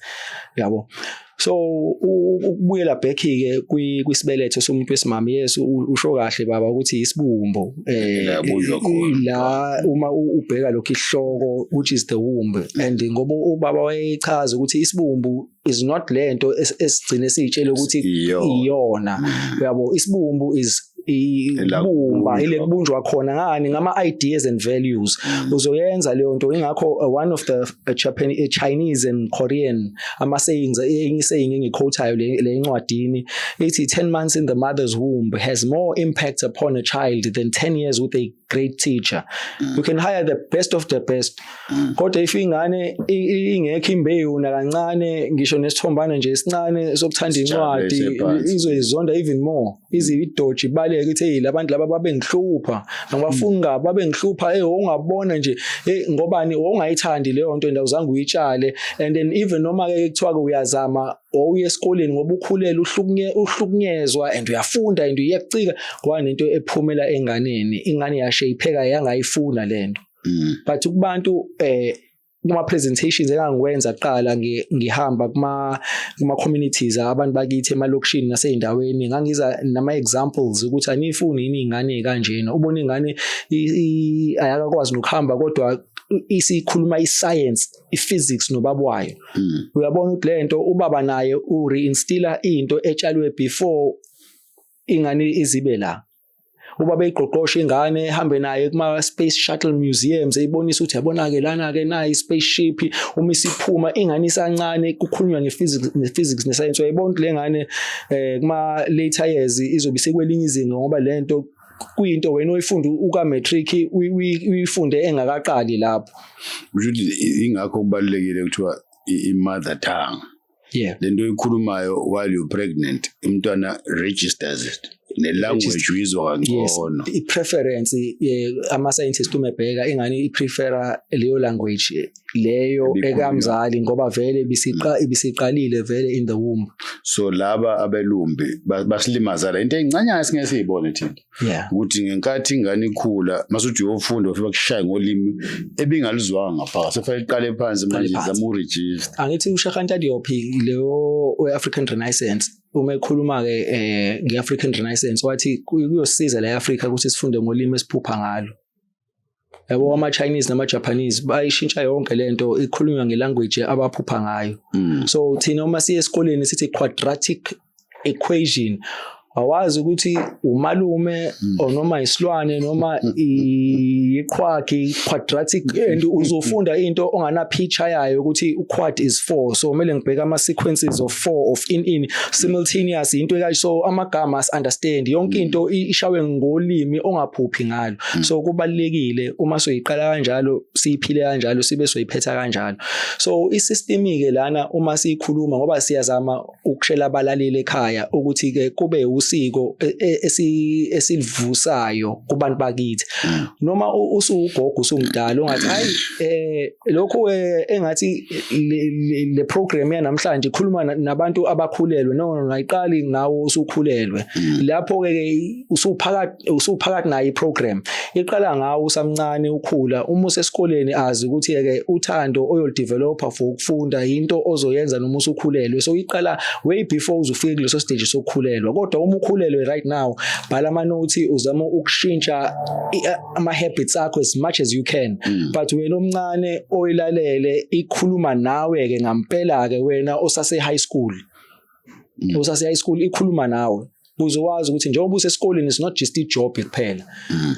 yabo. So ukubuyela back ke kwisibeletho somuntu wesimame, yes, usho kahle baba ukuthi isibumbo La kubunjwa khona. La uma ubheka lokhu isihloko, which is the womb, and ngoba ubaba wayechaza ukuthi isibumbu is not lento esigcine siyitshela ukuthi Iyona. iyona, uyabo. Isibumbu is Ela ibumba kubunjwa. Ile kubunjwa khona ngani? Ngama ideas and values. Uzoyenza leyo nto. Ingakho one of the Japan, Chinese and Korean ama sayings, enye saying engiquotayo le encwadini ithi, "10 months in the mother's womb has more impact upon a child than 10 years with a great teacher." You can hire the best of the best, kodwa if ingane ingekho imbewu nakancane, ngisho nesithombane nje esincane sokuthanda Sijabule incwadi, sephansi. izoyizonda even more, ize idoji, ibaleke, ithi, "Hey, labantu laba babengihlupha, angibafuni kabi, babengihlupha." Hey, ungabona nje, hey, ngobani ongayithandi leyo nto, awuzange uyitshale. And then even noma ke kuthiwa ke uyazama, owuye esikoleni ngoba ukhulele uhlukunyezwa and uyafunda and uyakucika, ngoba nento ephumela enganeni, ingane yashayipheka yangayifuna lento. But kubantu kuma presentations engangiwenza kuqala, ngihamba kuma communities abantu bakithi emalokishini naseyindaweni, ngangiza nama examples ukuthi anifuni yini ingane kanjena. Ubona ingane ayakakwazi nokuhamba, kodwa isikhuluma iscience, iphysics nobaba wayo. Uyabona ukuthi lento ubaba naye u-reinstilla into etshalwe before ingane izibe la. Ubaba eyiqoqosha ingane, ehambe naye kuma space shuttle museums, eyibonisa ukuthi yabona ke lana ke nayi spaceship uma isiphuma, ingane isancane, kukhulunywa nge-physics ne-science. Uyayibona ukuthi le ngane kuma later years izobe isekwelinye izinga, ngoba lento kuyinto wena oyifunda uka matric, uyifunde engakaqali lapho. Kusho ukuthi ingakho kubalulekile kuthiwa i-mother tongue, lento oyikhulumayo while you're pregnant, umntwana registers it, ne-language uyizwa kangcono. I-preference, ama-scientist uma ebheka ingane, i-prefera leyo language leyo Ebikhulunywa. Ekamzali, ngoba vele ibisiqalile vele in the womb. So laba abelumbi basilimazala into eyincanyana singeke siyibone thina, ukuthi ngenkathi ingane ikhula, masuthi uyofunda, ufike bakushaye ngolimi ebingalizwanga ngaphakathi, sefanele iqale phansi manje. Phansi. Zama uregister. Angithi uSheikh Anta Diop leyo we-African Renaissance, uma ekhuluma-ke nge-African Renaissance, wathi kuyosiza la e-Afrika ukuthi sifunde ngolimi esiphupha ngalo, yabo. Ama-Chinese nama-Japanese bayishintsha yonke lento, ikhulunywa ngelanguage abaphupha ngayo. So thina uma siye esikoleni sithi quadratic equation, awazi ukuthi umalume or noma isilwane noma iqhwagi quadratic, and uzofunda into ongana picture yayo ukuthi uquad is 4, so kumele ngibheke ama sequences of 4 of in simultaneous, into ekayi. So amagama as understand yonke into ishawe ngolimi ongaphuphi ngalo. So kubalekile uma soyiqala kanjalo, siyiphile kanjalo, sibe soyiphetha kanjalo. So isystem ke lana uma siyikhuluma, ngoba siyazama ukushela abalaleli ekhaya ukuthi ke kube usiko esilivusayo kubantu bakithi, noma usuugogo usumdala, ungathi hayi, lokhu engathi le program yanamhlanje ikhuluma nabantu abakhulelwe. No, no, ayiqali ngawo usukhulelwe. Lapho ke usuphakathi nayo iprogram, iqala ngawo usamncane ukhula, uma usesikoleni, azi ukuthi ke uthando oyolidevelopa for ukufunda into ozoyenza noma usukhulelwe. So iqala way before uzufike kuleso stage sokukhulelwa, kodwa uma Uma ukhulelwe right now, bhala ama-notes, uzama ukushintsha ama-habits akho as much as you can. But wena omncane oyilalele, ikhuluma nawe-ke ngampela-ke, wena osase high school, osase high school, ikhuluma nawe uzowazi ukuthi njengoba usesikoleni, it's not just i-job kuphela.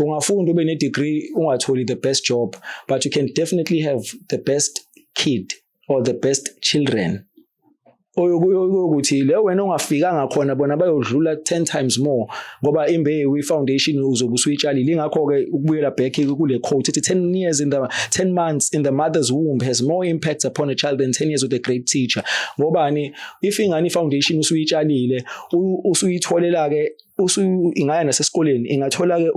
Ungafunda ube ne-degree, ungatholi the best job, but you can definitely have the best kid or the best children, oyokuthi le wena ongafikanga khona, bona bayodlula 10 times more, ngoba imbewu, i-foundation, uzobe usuyitshalile. Ingakho-ke ukubuyela back kule quote ethi 10 years in the 10 months in the mother's womb has more impact upon a child than 10 years with a great teacher. Ngobani? If ingane i-foundation usuyitshalile, usuyitholela-ke, usu ingaya nasesikoleni, ingathola-ke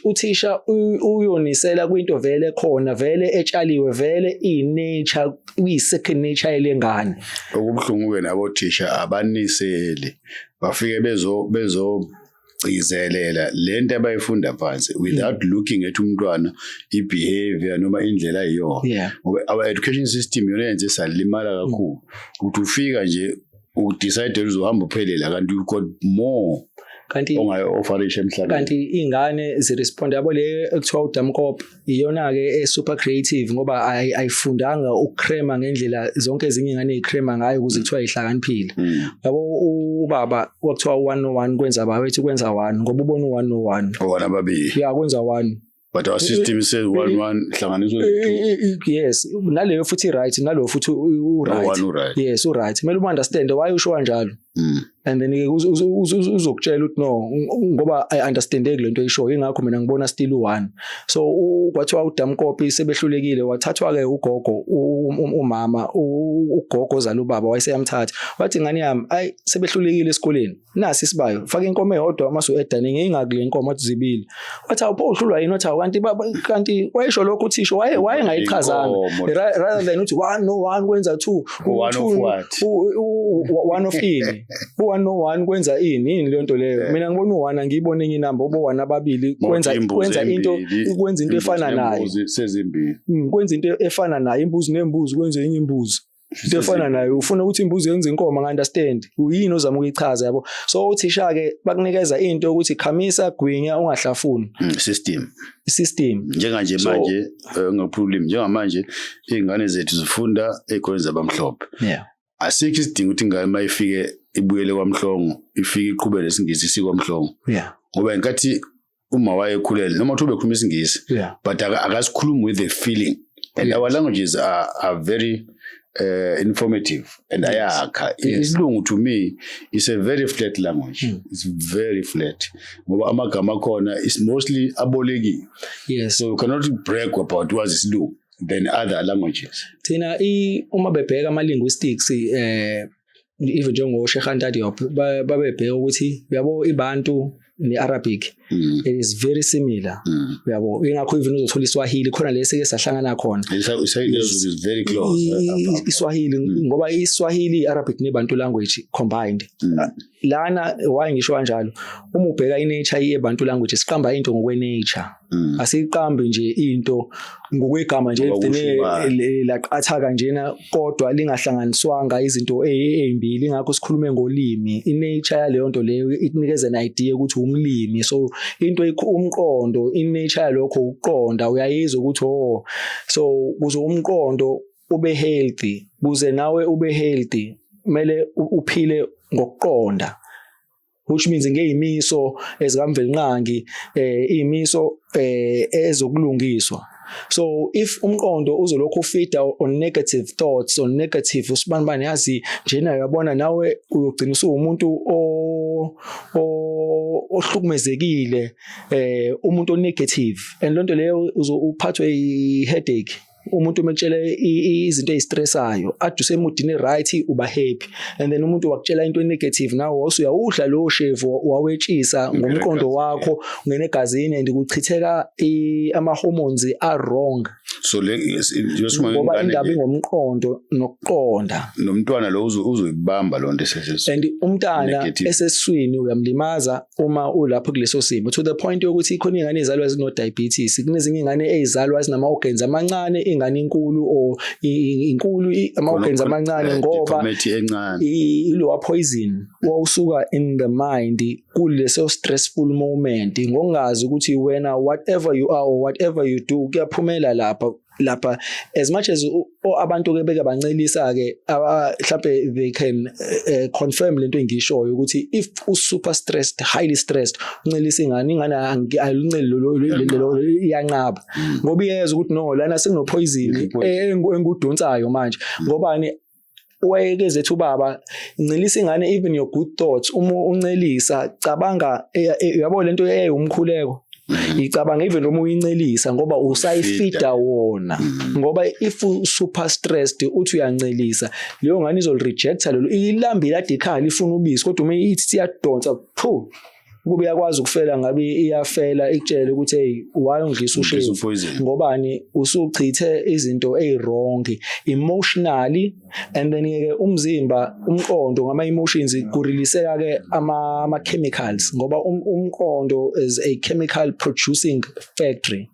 uthisha uyonisela kwinto vele khona, vele etshaliwe, vele iyi-nature, kuyi-second nature yelengane. Okubuhlungu-ke, nabothisha abaniseli, bafike bezogcizelela lento abayifunda phansi without looking at umntwana, i-behavior noma indlela ayiyona, ngoba our education system yona yenze salimala kakhulu, ukuthi ufika nje udecide uzohamba uphelela, kanti you got more Kanti ongayi-offerisha emhlabeni. Kanti iy'ngane ziresponde, yabo, le ekuthiwa uDamkop, iyona-ke e-super creative, ngoba ayifundanga ukukrema ngendlela zonke ezinye iy'ngane ey'krema ngayo ukuze kuthiwa yihlakaniphile. Yabo, ubaba kwakuthiwa u-one no-one kwenza ba, wethi kwenza one, ngoba ubona u-one no-one. One ababili. Ya, kwenza one. But our system says one one hlanganiswe two. Yes, naleyo futhi right, naloyo futhi u-right. One u-right. Yes, u-right. Kumele u-understand why usho kanjalo, and then ke uzokutshela ukuthi no, ngoba I understandeki lento oyishoyo, ingakho mina ngibona still u-one. So kwathiwa uDamkopi sebehlulekile, wathathwa-ke ugogo, umama, ugogo ozala ubaba wayeseyamthatha, wathi, "Ngane yami, ayi, sebehlulekile esikoleni, nasi isibayo, faka inkomo eyodwa, mase u-adda nenye ingaki le nkomo?" Wathi, "Zibili." Wathi, "Awu pho, uhlulwa yini?" Wathi, "Awu, kanti baba, kanti wayesho lokho uthisha wayengayichazanga." Inkomo. Rather than uthi one no one kwenza two. One of Two, what? One of ini? U-one no one kwenza ini? Yini leyo nto leyo? Mina ngibona u-one, angiyibone enye inamba, obo one ababili kwenza Imbuzi kwenza into embili, kwenza into imbuzi efana nayo. Nembuzi sezimbili. Kwenza into efana nayo, imbuzi nembuzi kwenza enye imbuzi, into efana nayo. Ufuna ukuthi imbuzi yenze inkomo, nga-understand uyini ozama ukuyichaza, yabo? So othisha-ke bakunikeza into yokuthi khamisa, gwinya, ungahlafuni. System. System. Njenganje manje, ngaphula ulimi, njengamanje iy'ngane zethu zifunda ey'koleni zabamhlophe. Asikho isidingo ukuthi ingane uma ifike ibuyele kwaMhlongo, ifike iqhubele isiNgisi sikwaMhlongo, ngoba inkathi uma wayekhulele, noma kuthiwa bekhuluma isiNgisi, but akasikhulumi with the feeling, and our languages are very informative and ayakha. Isilungu to me is a very flat language. It's very flat, ngoba amagama akhona is mostly abolekiwe. So you cannot brag about wazi isilungu than other languages. Thina uma bebheka ama-linguistics, even njengo Cheikh Anta Diop, babebheka ukuthi, uyabo, iBantu ne-Arabic, it is very similar. Uyabo, ingakho even uzothola iSwahili khona lesi ke sahlangana khona. Is very close. ISwahili, ngoba iSwahili, i-Arabic neBantu language combined. Lana why ngisho kanjalo, uma ubheka i-nature yeBantu language, siqamba into ngokwe-nature. Asiqambi nje into ngokwegama nje Ngoba kusho ligcine ubani. Laqatha kanjena, kodwa lingahlanganiswanga izinto ey'mbili. Ingakho sikhulume ngolimi, i-nature yaleyo nto leyo ikunikeza an idea ukuthi umlimi, so into umqondo, i-nature yalokho ukuqonda, uyayizwa ukuthi oh, so ukuze umqondo ube healthy, kuze nawe ube healthy, kumele uphile ngokuqonda, which means ngeyimiso ezikaMvelinqangi, imiso ezokulungiswa. So if umqondo uzolokhu ufeeda on negative thoughts, on negative usibanibani, yazi njena, uyabona, nawe uyogcina usuwumuntu ohlukumezekile, umuntu o-negative, and lonto leyo uphathwe i-headache. Umuntu umekutshela izinto ezistressayo, ade usemudini, right, uba happy, and then umuntu wakutshela into negative, nawe usuyawudla lowo shevu, wawetshisa ngomqondo wakho, ungena egazini and kuchitheka ama hormones are wrong. So le njengoba Ngoba indaba ingomqondo nokuqonda. Nomntwana lo uzoyibamba loo nto esesesiswini. And umntana Negative. esesiswini uyamlimaza uma ulapho kuleso simo, to the point yokuthi khona iy'ngane ey'zalwa zino-diabetes, kunezinye iy'ngane ey'zalwa zinama-organs amancane, ingane inkulu or inkulu ama-organs amancane, ngoba Deformity encane. Ilowa poison wawusuka in the mind kuleso stressful moment, ngokungazi ukuthi wena, whatever you are or whatever you do, kuyaphumela lapha. As much as abantu ke beke bancelisa ke, mhlambe they can confirm lento engishoyo ukuthi if u super stressed, highly stressed, uncelisa ingane, ingane ayilunceli lolo, iyanqaba, ngoba iyezwa ukuthi no, lana sekuno poison Poison. engudonsayo manje. Ngobani? Wayekezethu ubaba, ncelisa ingane, even your good thoughts. Uma uncelisa, cabanga, uyabo lento eyumkhuleko, icabanga even uma uyincelisa, ngoba usayifida wona. Ngoba if u super stressed, uthi uyancelisa, leyo ngane izolirejecta lelo. Ilambile, ade ikhala ifuna ubisi, kodwa uma ithi iyadonsa, phu, kube iyakwazi ukufela, ngabe iyafela, ikutshele ukuthi, "Hey, why ungidlisa Ungidlisa ushevu?" Upoison. Ngobani? Usuchithe izinto eziwrong emotionally, and then ke umzimba, umqondo ngama emotions kureleaseka ke ama chemicals, ngoba umqondo is a chemical producing factory,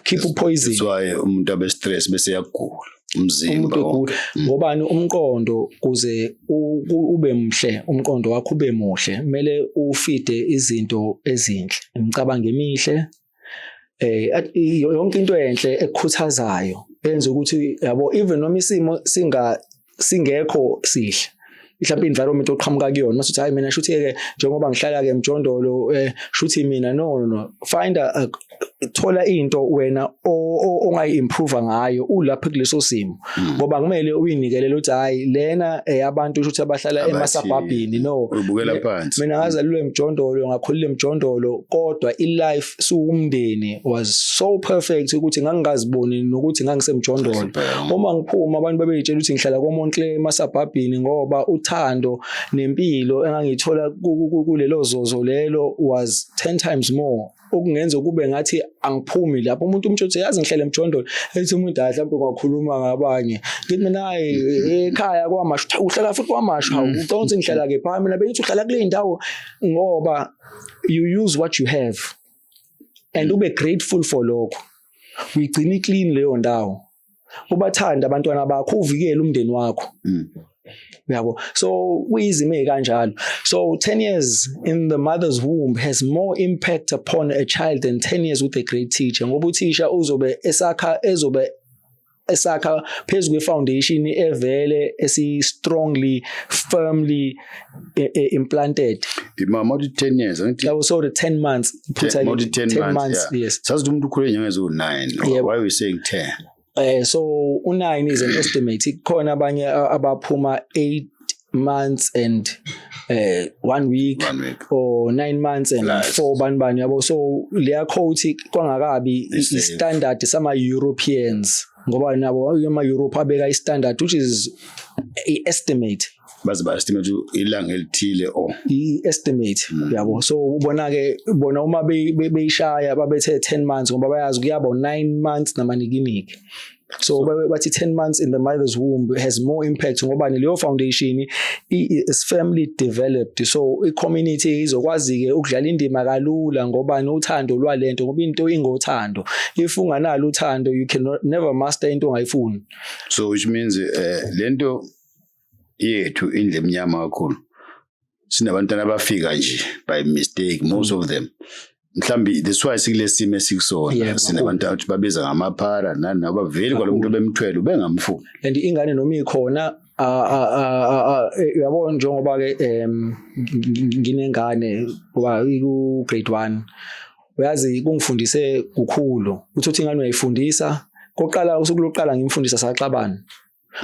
keep poison. That's why umuntu abe stress bese yagula umzimba. Umuntu egula ngobani? Umqondo, kuze ube mhle, umqondo wakho ube muhle, kumele ufide izinto ezinhle, imicabango emihle, yonke into enhle ekukhuthazayo, enza ukuthi, yabo, even noma isimo singekho sihle, mhlawumbe environment oqhamuka kuyona, mase uthi, "Hayi, mina shuthi ke njengoba ngihlala ke emjondolo, shuthi mina." No, no, no, find a thola into wena ongayi-improve ngayo ulapha kuleso simo, ngoba kumele uyinikelele ukuthi, hayi, lena abantu shuthi abahlala Abathi emasabhabhini, no. Ubukela phansi. Mina ngazalelwa emjondolo, ngakhulela emjondolo, kodwa i-life siwumndeni was so perfect ukuthi ngangingaziboni nokuthi ngangisemjondolo. Uma ngiphuma, abantu babeyitshela ukuthi ngihlala koMontclair emasabhabhini, ngoba uthando nempilo engangiyithola kulelo zozo lelo was 10 times more, okungenza kube ngathi angiphumi lapho. Umuntu umtsho ukuthi, "Yazi, ngihlele emjondolo," ethi umuntu, "Hayi, mhlawumbe ungakhuluma ngabanye." Ngithi mina, "Hayi, ekhaya KwaMashu." "Uhlala futhi KwaMashu? Hawu, ucabanga ukuthi ngihlala kephi mina? Bengithi uhlala kule ndawo." Ngoba you use what you have and ube grateful for lokho, uyigcina iclean leyo ndawo, ubathanda abantwana bakho, uvikele umndeni wakho, uyabo. So kuyizimo ey'kanjalo. So 10 years in the mother's womb has more impact upon a child than 10 years with a great teacher, ngoba uthisha uzobe esakha, ezobe esakha phezu kwe-foundation evele esi-strongly, firmly implanted. Mama, uthi 10 years, angithi? Yabo, sorry, 10 months. Phutha. More than 10 10 months, months, yeah. yes. Sazi ukuthi umuntu ukhule inyanga eziwu-9. Yebo. Why are we saying 10? So u9 is an estimate. Khona abanye abaphuma 8 months and 1 week, One week. or 9 months and Plus. 4, bani bani, yabo. So leya quote kwangakabi Safe. i-standard sama Europeans, ngoba nabo ama Europe abeka i-standard, which is i-estimate. Baze ba-estimate ilanga elithile or I-estimate, yabo. So ubona ke bona uma beyishaya babethe 10 months, ngoba bayazi kuyaba 9 months namanikiniki. So bathi 10 months in the mother's womb has more impact, ngoba leyo foundation is firmly developed. So i-community izokwazi-ke ukudlala indima kalula, ngoba uthando lwalento, ngoba into ingothando. If unganalo uthando, you can never master into ongayifuni. So which means lento yethu indle emnyama kakhulu, sinabantwana abafika nje by mistake, most of them. Mhlambi that's why sikule simo esikusona. Sinabantu abathi babiza ngamaphara nani, nabo vele kwalo muntu bemthwele ubengamfuni. And ingane noma ikhona, uyabo, njengoba ke nginengane kuba iku grade 1, uyazi, kungifundise kukhulu uthi ingane uyayifundisa. Koqala, usuku lokuqala ngimfundisa, saxabana,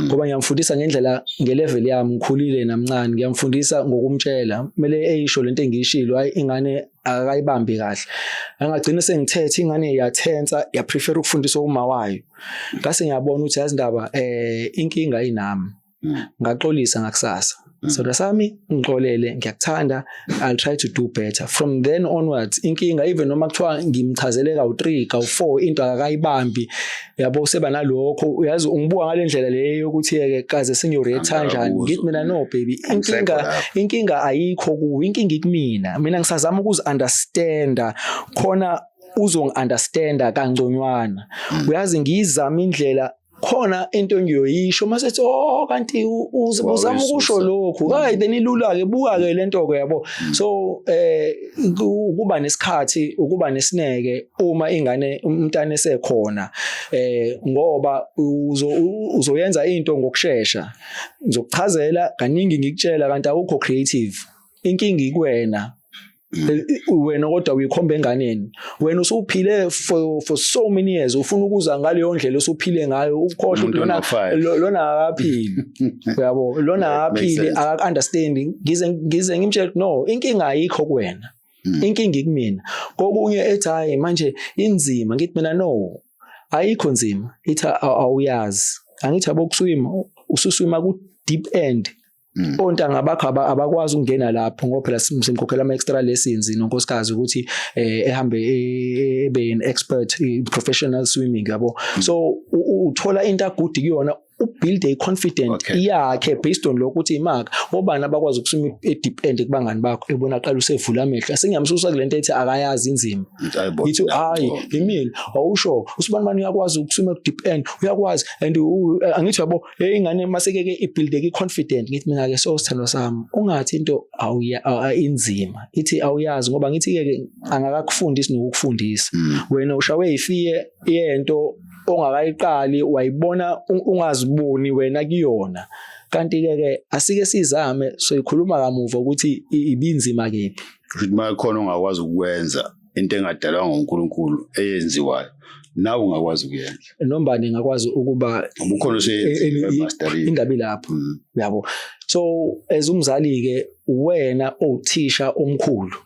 ngoba ngiyamfundisa ngendlela ngelevel yami, ngikhulile namncane, ngiyamfundisa ngokumtshela kumele eyisho lento engiyishilo. Hayi, ingane akayibambi kahle, angagcina sengithethe ingane yathensa, yaprefer ukufundiswa uma wayo. Ngase ngiyabona ukuthi, yazi indaba, inkinga inami. Ngaxolisa ngakusasa. Sithandwa sami, ngixolele, ngiyakuthanda, I'll try to do better from then onwards. Inkinga, even noma kuthiwa ngimchazele kawu-3, kawu-4, into akakayibambi, yabo, seba nalokho, uyazi, ungibuka ngale ndlela leyo yokuthi ke kaze sengiyo-react kanjani. Angikakuzwa. Ngithi mina, "No baby, Angisekho inkinga lapho. Inkinga ayikho kuwe, inkinga ikumina. Mina ngisazama ukuzi-understanda khona uzongi-understanda kangconywana. Uyazi, ngiyizama indlela khona into engiyoyisho mase ethi, 'Oh, kanti uzama ukusho Wawuyisusa. lokhu.' Hayi, then ilula-ke, buka-ke lento-ke, yabo. So ukuba nesikhathi, ukuba nesineke uma ingane, umntana esekhona, ngoba uzoyenza into ngokushesha. Ngizokuchazela kaningi, ngikutshela, kanti awukho creative, inkinga ikuwena. Wena kodwa uyikhomba enganeni. Wena usuphile for so many years, ufuna ukuza ngaleyo ndlela osuphile ngayo, ukhohlwa ukuthi Umuntu lona ono-five. lona akaphili, uyabo, lona That makes akaphili, sense. akaka-understand. Ngize ngimtshele, no, inkinga ayikho kuwena, inkinga ikumina. Kokunye ethi, "Hayi, manje inzima." Ngithi mina, "No, ayikho nzima." Ithi, "Awuyazi, angithi yabo ukuswima, ususwima ku deep end. Ontanga bakho abakwazi ukungena lapho," ngoba phela simkhokhela ama extra lessons nonkosikazi ukuthi ehambe ebe an expert in professional swimming, yabo. So uthola into a-good kuyona, ubuild a confident yakhe based on lokho, ukuthi imaka obani abakwazi ukuswima e-deep end kubangani bakho. Ebona aqala usevula amehlo, asengiyamsusa kule nto ethi akayazi, inzima. Hayi bo. Ngithi, "Hayi, imile, awusho usibani bani uyakwazi ukuswima ku deep end, uyakwazi." And angithi yabo, hey, ingane maseke ke ibuild confident. Ngithi mina ke, "So sithandwa sami, ungathi into inzima." Ithi, "Awuyazi," ngoba ngithi ke angakakufundisi nokukufundisa. Wena ushawe ifiye yento ongakayiqali, wayibona ungaziboni wena kuyona. Kanti ke asike sizame, soyikhuluma kamuva ukuthi ibinzima kephi. Futhi uma khona ongakwazi ukwenza into engadalwanga nguNkulunkulu eyenziwayo, nawe ungakwazi ukuyenza. Nombani ngakwazi ukuba Ngoba ukhona useyenzile, masterile. Indaba ilapho, yabo. So as umzali ke, wena owuthisha omkhulu,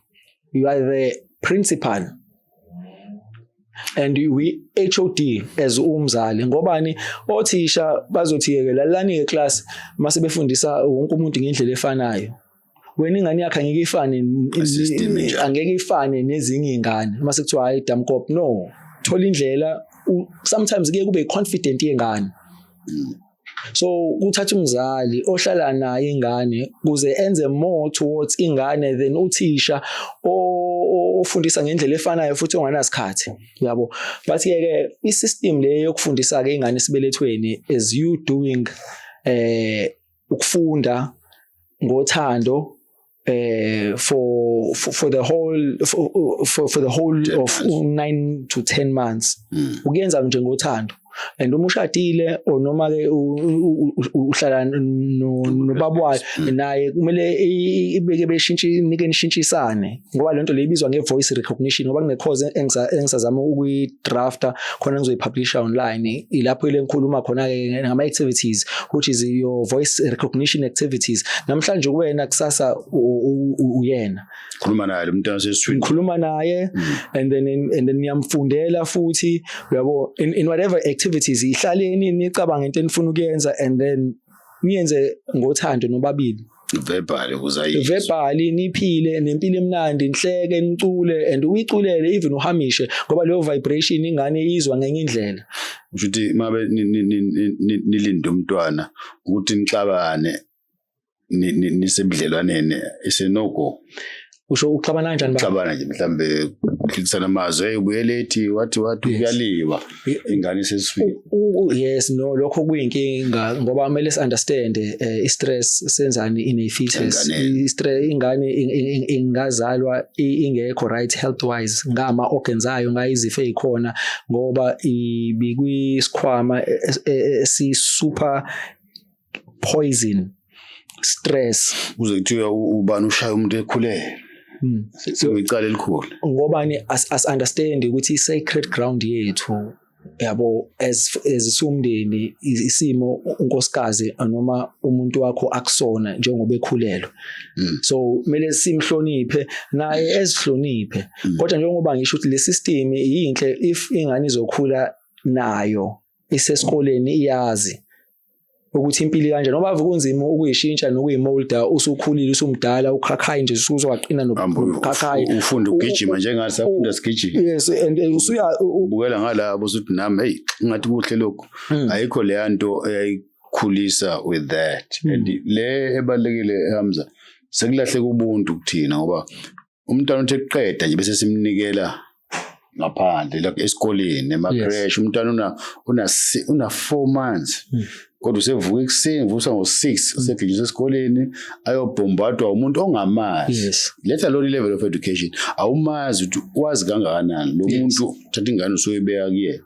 you are the principal and we HOD as umzali. Ngobani othisha bazothi ke, "Lalani ke class," mase befundisa wonke umuntu ngendlela efanayo. Wena ingane yakhe angeke ifane System enjalo. Angeke ifane nezinye izingane. Mase kuthiwa, "Hayi, damkop," no, thola indlela. Sometimes kuye kube confident yengane. So kuthatha umzali ohlala naye ingane kuze enze more towards ingane than uthisha ofundisa ngendlela efanayo futhi onganasikhathi, yabo. But ke i-system le yokufundisa ke ingane esibelethweni is you doing ukufunda ngothando for the whole 10 of months. 9 to 10 months. Ukuyenza nje ngothando. And uma ushadile or noma ke uhlala nobaba wayo, naye kumele ibeke beshintshe, nike nishintshisane, ngoba lento le ibizwa nge-voice recognition, ngoba kune course engisazama ukuyi-drafta khona, ngizoyipublisha online, ilapho ile ngikhuluma khona ke ngama activities, which is your voice recognition activities. Namhlanje kuwena, kusasa uyena. Khuluma naye lo mntwana osesiswini. Ngikhuluma naye and then niyamfundela futhi, uyabo, in whatever activities. Ihlaleni, nicabanga into enifuna ukuyenza and then niyenze ngothando nobabili. Verbally ukuze ayizwe. Verbally, niphile nempilo emnandi, nihleke, nicule and uyiculele, even uhamishe, ngoba leyo vibration ingane izwa ngenye indlela. Kusho ukuthi mabe nilinde umntwana, ukuthi nixabane nisebudlelwaneni isenogo. Usho uxabana kanjani ba? Xabana nje, mhlambe kuhlikisana amazwi, hey, ubuyelethi wathi kuyaliwa ingane isesiswini. Yes, no, lokho kuyinkinga ngoba kumele si-understand i-stress senzani in a fetus. Enganeni. I-stress, ingane ingazalwa ingekho right health wise ngama organs ayo, ngayizifo ezikhona, ngoba ibikwisikhwama esi super poison stress. Kuze kuthiwe ubani ushaya umuntu ekhulele. Sekuyicala elikhulu. Ngobani as understand ukuthi i-sacred ground yethu, yabo, as isumndeni, isimo unkosikazi noma umuntu wakho akusona njengoba ekhulelwe. So kumele simhloniphe, naye ezihloniphe. Kodwa njengoba ngisho ukuthi le system yinhle if ingane izokhula nayo isesikoleni, iyazi. Ukuthi impilo kanjani, ngoba ave kunzima ukuyishintsha nokuyimolda usukhulile, usumdala, ukhakhayi nje usuzowaqina nobukhakhayi. Ufunda ugijima njengathi safunda sigijima. Yes, and usuya Ubukela ngalabo usuthi nami, hey, ngathi kuhle lokhu. Ayikho leya nto eyayikhulisa with that. And le ebalekile, Hamza, sekulahleka ubuntu kuthina, ngoba umntwana uthi eqeda nje bese simnikela ngaphandle, like esikoleni, ema-creche. Umntwana una 4 months, kodwa usevuka ekuseni, vuswa ngo-6, usegijinyiswa esikoleni, ayobhombadwa umuntu ongamazi. Let alone i-level of education, awumazi ukuthi wazi kangakanani lo muntu. Thatha ingane usoyibeka kuyena.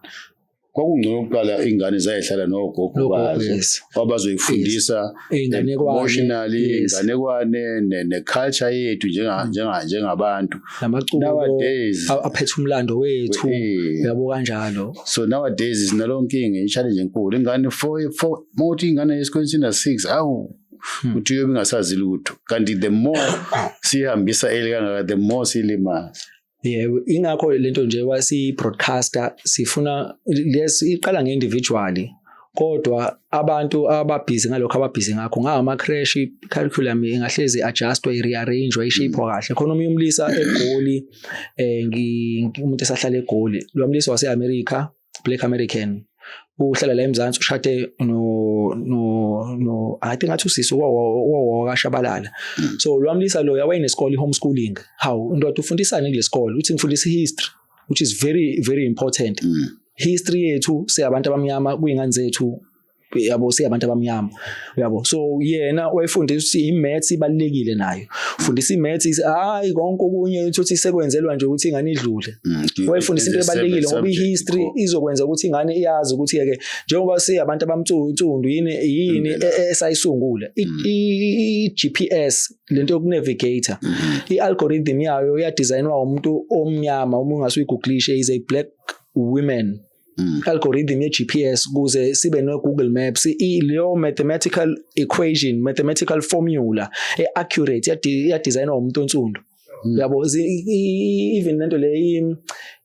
Kwakungcono ukuqala ingane zayihlala nogogo Nogogo, bazo, wabazoyifundisa Iy'nganekwane, emotionally, inganekwane ne-culture yethu njengabantu. Namaculo Nowadays aphethe umlando wethu. Yabo, kanjalo. So nowadays sinalo nkinga, i-challenge enkulu. Ingane four, mawuthi ingane esikoleni sina 6, awu, uthi uyobe ingasazi lutho, kanti the more sihambisa early kangaka, the more silimaza. Yebo, ingakho lento nje wasi-broadcaster sifuna les iqala nge-individually, kodwa abantu ababhizi ngalokho ababhizi ngakho ngama-creche, curriculum ingahlezi adjustwa, i-rearrange, i-shape kahle. Khona omunye umlisa eGoli, umuntu esahlala eGoli, lo mlisa wase-America, Black American, uhlala la eMzansi, ushade no I think ngathi usisi wawakashabalala. So lo mlisa lo wayenesikole, i-homeschooling. Hawu ndoda, ufundisani kule sikole? Uthi ngifundisa history, which is very very important. History yethu siyabantu abamnyama kuyingane zethu, yabo, siyabantu abamnyama, uyabo. So yena wayefundisa ukuthi i-maths ibalulekile nayo, ufundisa i-maths, hayi konke okunye uthi sekwenzelwa nje ukuthi ingane idlule. Wayefundisa into ebalulekile ngoba i-history izokwenza ukuthi ingane iyazi ukuthi ke njengoba siyabantu abamtsundu, yini yini esayisungula i-GPS, lento yokunavigate, i-algorithm yayo yadesignwa umuntu omnyama. Uma ungasuyigooglishe, is a black women algorithm ye-GPS kuze sibe no Google Maps. Leyo mathematical equation, mathematical formula e-accurate yadesignwa umuntu onsundu, yabo. Even lento le,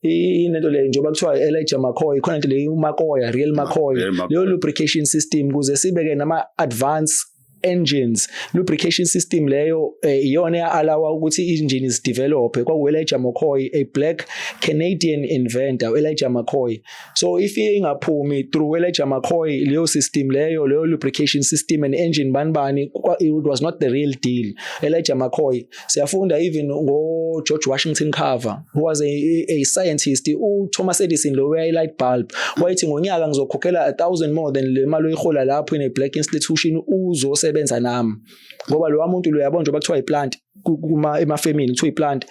lento le njengoba kuthiwa Elijah McCoy, khona into le uMakoya, real McCoy, Real McCoy. Leyo lubrication system kuze sibe ke nama advanced engines, lubrication system leyo iyona ya-allowa ukuthi i-engine is-develop. Kwaku Elijah McCoy, a black Canadian inventor, Elijah McCoy. So if ingaphumi through Elijah McCoy leyo system leyo lubrication system and engine bani bani, it was not the real deal. Elijah McCoy. Siyafunda even ngo George Washington Carver, who was a scientist. U Thomas Edison lo we light bulb, wayethi ngonyaka ngizokhokhela 1000 more than le mali oyihola lapho in a black institution, uzosebenza nami, ngoba lo muntu lo, yabona, njengoba kuthiwa i-plant kuma emafemini, kuthiwa i-plant,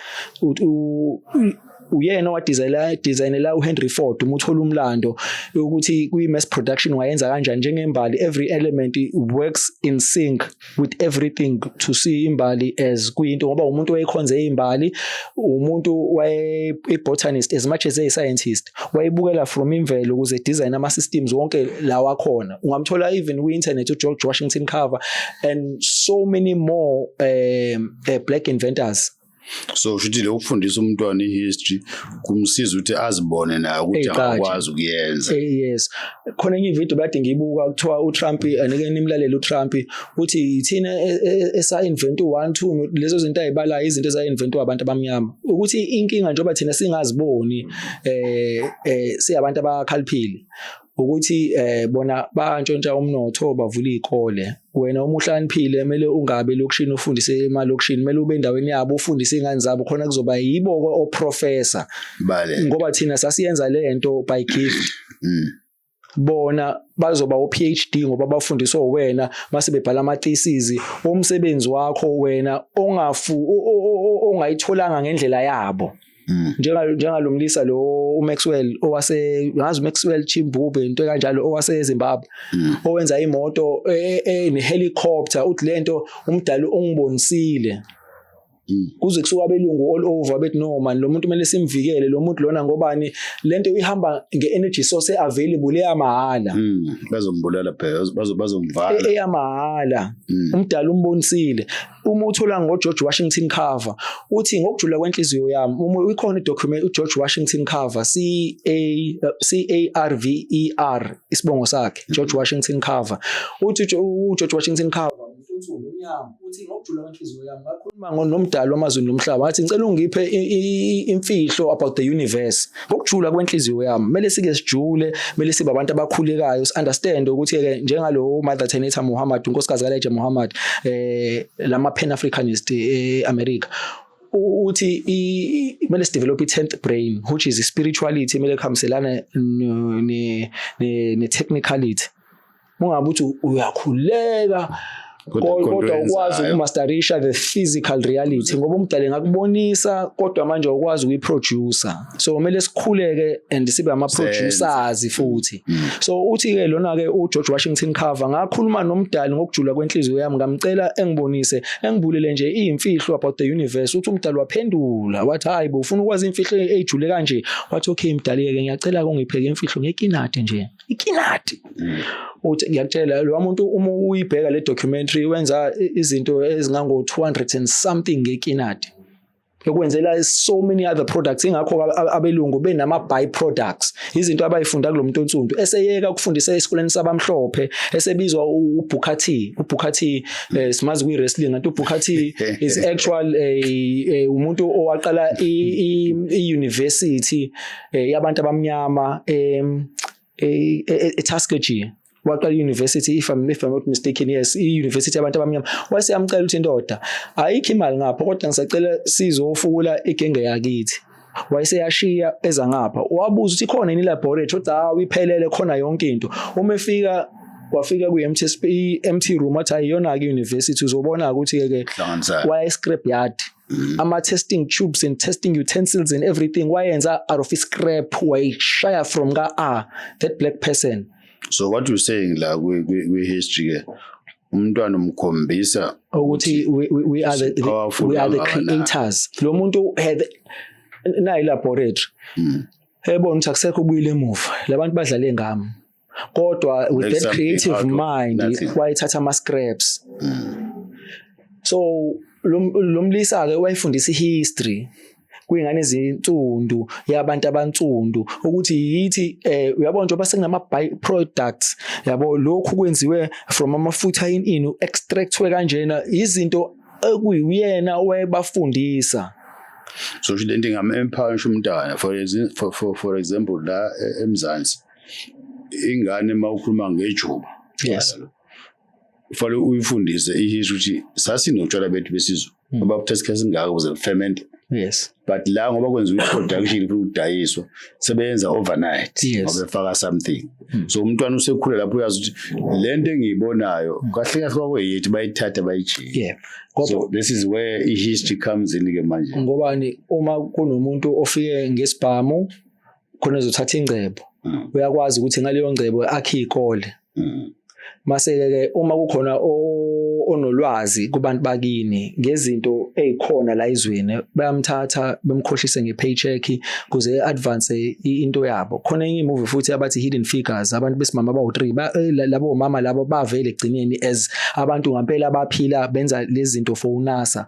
uyena owadesignela designela uHenry Ford. Uma uthola umlando ukuthi kwi mass production wayenza kanjani, njengembali, every element works in sync with everything to see imbali as kuyinto, ngoba umuntu wayekhonze imbali, umuntu waye botanist as much as a scientist, wayebukela from imvelo ukuze design ama systems wonke lawa khona. Ungamthola even ku internet uGeorge Washington Carver and so many more black inventors. So usho le ukufundisa umntwana i-history kumsiza ukuthi azibone naye ukuthi Ey'qatshe. angakwazi ukuyenza. Yes, khona enye ivideo kade ngiyibuka, kuthiwa uTrump, anike nimlalele uTrump, uthi thina esa invent 1 2, lezo zinto ayibalayo, izinto eza inventwa abantu abamnyama, ukuthi inkinga njengoba thina singaziboni siyabantu abakhaliphile, ukuthi bona bantshontsha umnotho, bavula izikole. Wena uma uhlakaniphile kumele ungabe elokishini ufundise emalokishini, kumele ube endaweni yabo, ufundise izingane zabo, khona kuzoba yibo oprofessor. Bale. Ngoba thina sasiyenza lento by gift, bona bazoba o-PhD ngoba bafundiswa wena, mase bebhala ama-thesis umsebenzi wakho wena ongafu ongayitholanga ngendlela yabo. Njengalomlisa lo uMaxwell owase, ngazi, uMaxwell Chimbube, into kanjalo, owase Zimbabwe, owenza imoto ne-helicopter, uthi lento umdali ungibonisile. Kuze kusuka abelungu all over bethi, "No man, lo muntu kumele simvikele lo muntu lona." Ngobani? Lento ihamba nge-energy source available eyamahhala. Bazombulala phela, bazomvala. Eyamahhala. Umdala umbonisile. Uma uthola ngoGeorge Washington Carver, uthi, "Ngokujula kwenhliziyo yami," uma ikhona idocument, uGeorge Washington Carver, C A C A R V E R, isibongo sakhe, George Washington Carver, uthi uGeorge Washington Carver umuntu onsundu, omnyama, uthi, "Ngokujula kwenhliziyo yami ngakhuluma nomdali wamazulu nomhlaba, ngathi ngicela ungiphe imfihlo about the universe ngokujula kwenhliziyo yami." Kumele sike sijule, kumele sibe abantu abakhulekayo, si-understand ukuthi-ke njengalo Mother Tynnetta Muhammad, unkosikazi kaElijah Muhammad, lama Pan Africanist e-America, uthi kumele sidevelop i-10th brain, which is spirituality, kumele kuhambiselane ne-technicality. Ungabe uthi uyakhuleka kodwa khona kodwa into ukwazi oyenzayo. Ukumasterisha the physical reality, ngoba umdali engakubonisa, kodwa manje awukwazi ukuyiproducer. So kumele sikhuleke and sibe ama-producers futhi. So uthi-ke lona-ke uGeorge Washington Carver, "Ngakhuluma nomdali ngokujula kwenhliziyo yami, ngamcela engibonise, engibulele nje iy'mfihlo about the universe." Uthi umdali waphendula wathi, "Hayi bo, ufuna ukwazi imfihlo ey'jule kanje?" Wathi, "Okay mdali-ke, ngiyacela-ke ungipheke imfihlo ngekinati nje, ikinati." Uthi, ngiyakutshela, lo muntu, uma uyibheka le documentary, wenza izinto ezingango 200 and something ngekinati, ekwenzela so many other products. Ingakho abelungu benama by products, izinto abayifunda kulo muntu onsundu eseyeka ukufundisa esikoleni sabamhlophe, esebizwa uBooker T. uBooker T, simazi kwi wrestling, kanti uBooker T is actual umuntu owaqala i university yabantu abamnyama eTuskegee. Waqala i-university, if I'm not mistaken, yes, i-university yabantu abamnyama. Wase yamcela ukuthi, "Indoda, ayikho imali ngapha, kodwa ngisacela sizofukula igenge yakithi." Wayeseyashiya eza ngapha, wabuza ukuthi ikhona yini laboratory, uthi, "Hawu, iphelele, khona yonke into." Uma efika, wafika kwi-MT empty room, wathi, "Ayiyona-ke i-university, uzobona ukuthi-ke ke." Hlanganisana. Waya e-scrap yard, ama-testing tubes and testing utensils and everything wayenza out of scrap, wayishaya from ka-a that black person. So what you saying la kwi-history ke, umntwana umkhombisa ukuthi we are the, powerful we are the kangakanani. creators. Lo muntu had nayi laboratory, ebona ukuthi akusekho ubuyile emuva, labantu badlale ngami, kodwa with Make that something creative out of mind nothing. Wayethatha ama scraps. So lo mlisa ke wayefundisa ihistory kuyingane ezinsundu, yabantu abansundu, ukuthi yithi, uyabona, njengoba sekunama by products yabo, lokhu kwenziwe from amafutha in extractwe kanjena, izinto ekuyiyena owayebafundisa. So sho lento ingam-empower umntwana. For example, la eMzansi, ingane uma ukhuluma ngejuba, kufanele uyifundise ihistory ukuthi sasinotshwala bethu besizwe ngoba kuthatha isikhathi esingaka ukuze buferment. But la, ngoba kwenziwa i-production futhi kudayiswa, sebeyenza overnight ngoba befaka something. So umntwana usekhula lapho uyazi ukuthi le nto engiyibonayo kahle kahle kwakuyethu, bayithatha bayijike. Ngoba So this is where i-history comes in ke manje. Ngobani? Uma kunomuntu ofike ngesibhamu khona ezothatha ingcebo, uyakwazi ukuthi ngaleyo ngcebo akhe ikole. Mase ke uma kukhona onolwazi kubantu bakini ngezinto ezikhona la ezweni, bayamthatha bemkhohlise ngepaycheck kuze advance into yabo. Khona enye movie futhi abathi Hidden Figures, abantu besimama abawu3, labo mama labo bavele egcineni as abantu ngempela abaphila benza lezi zinto for uNASA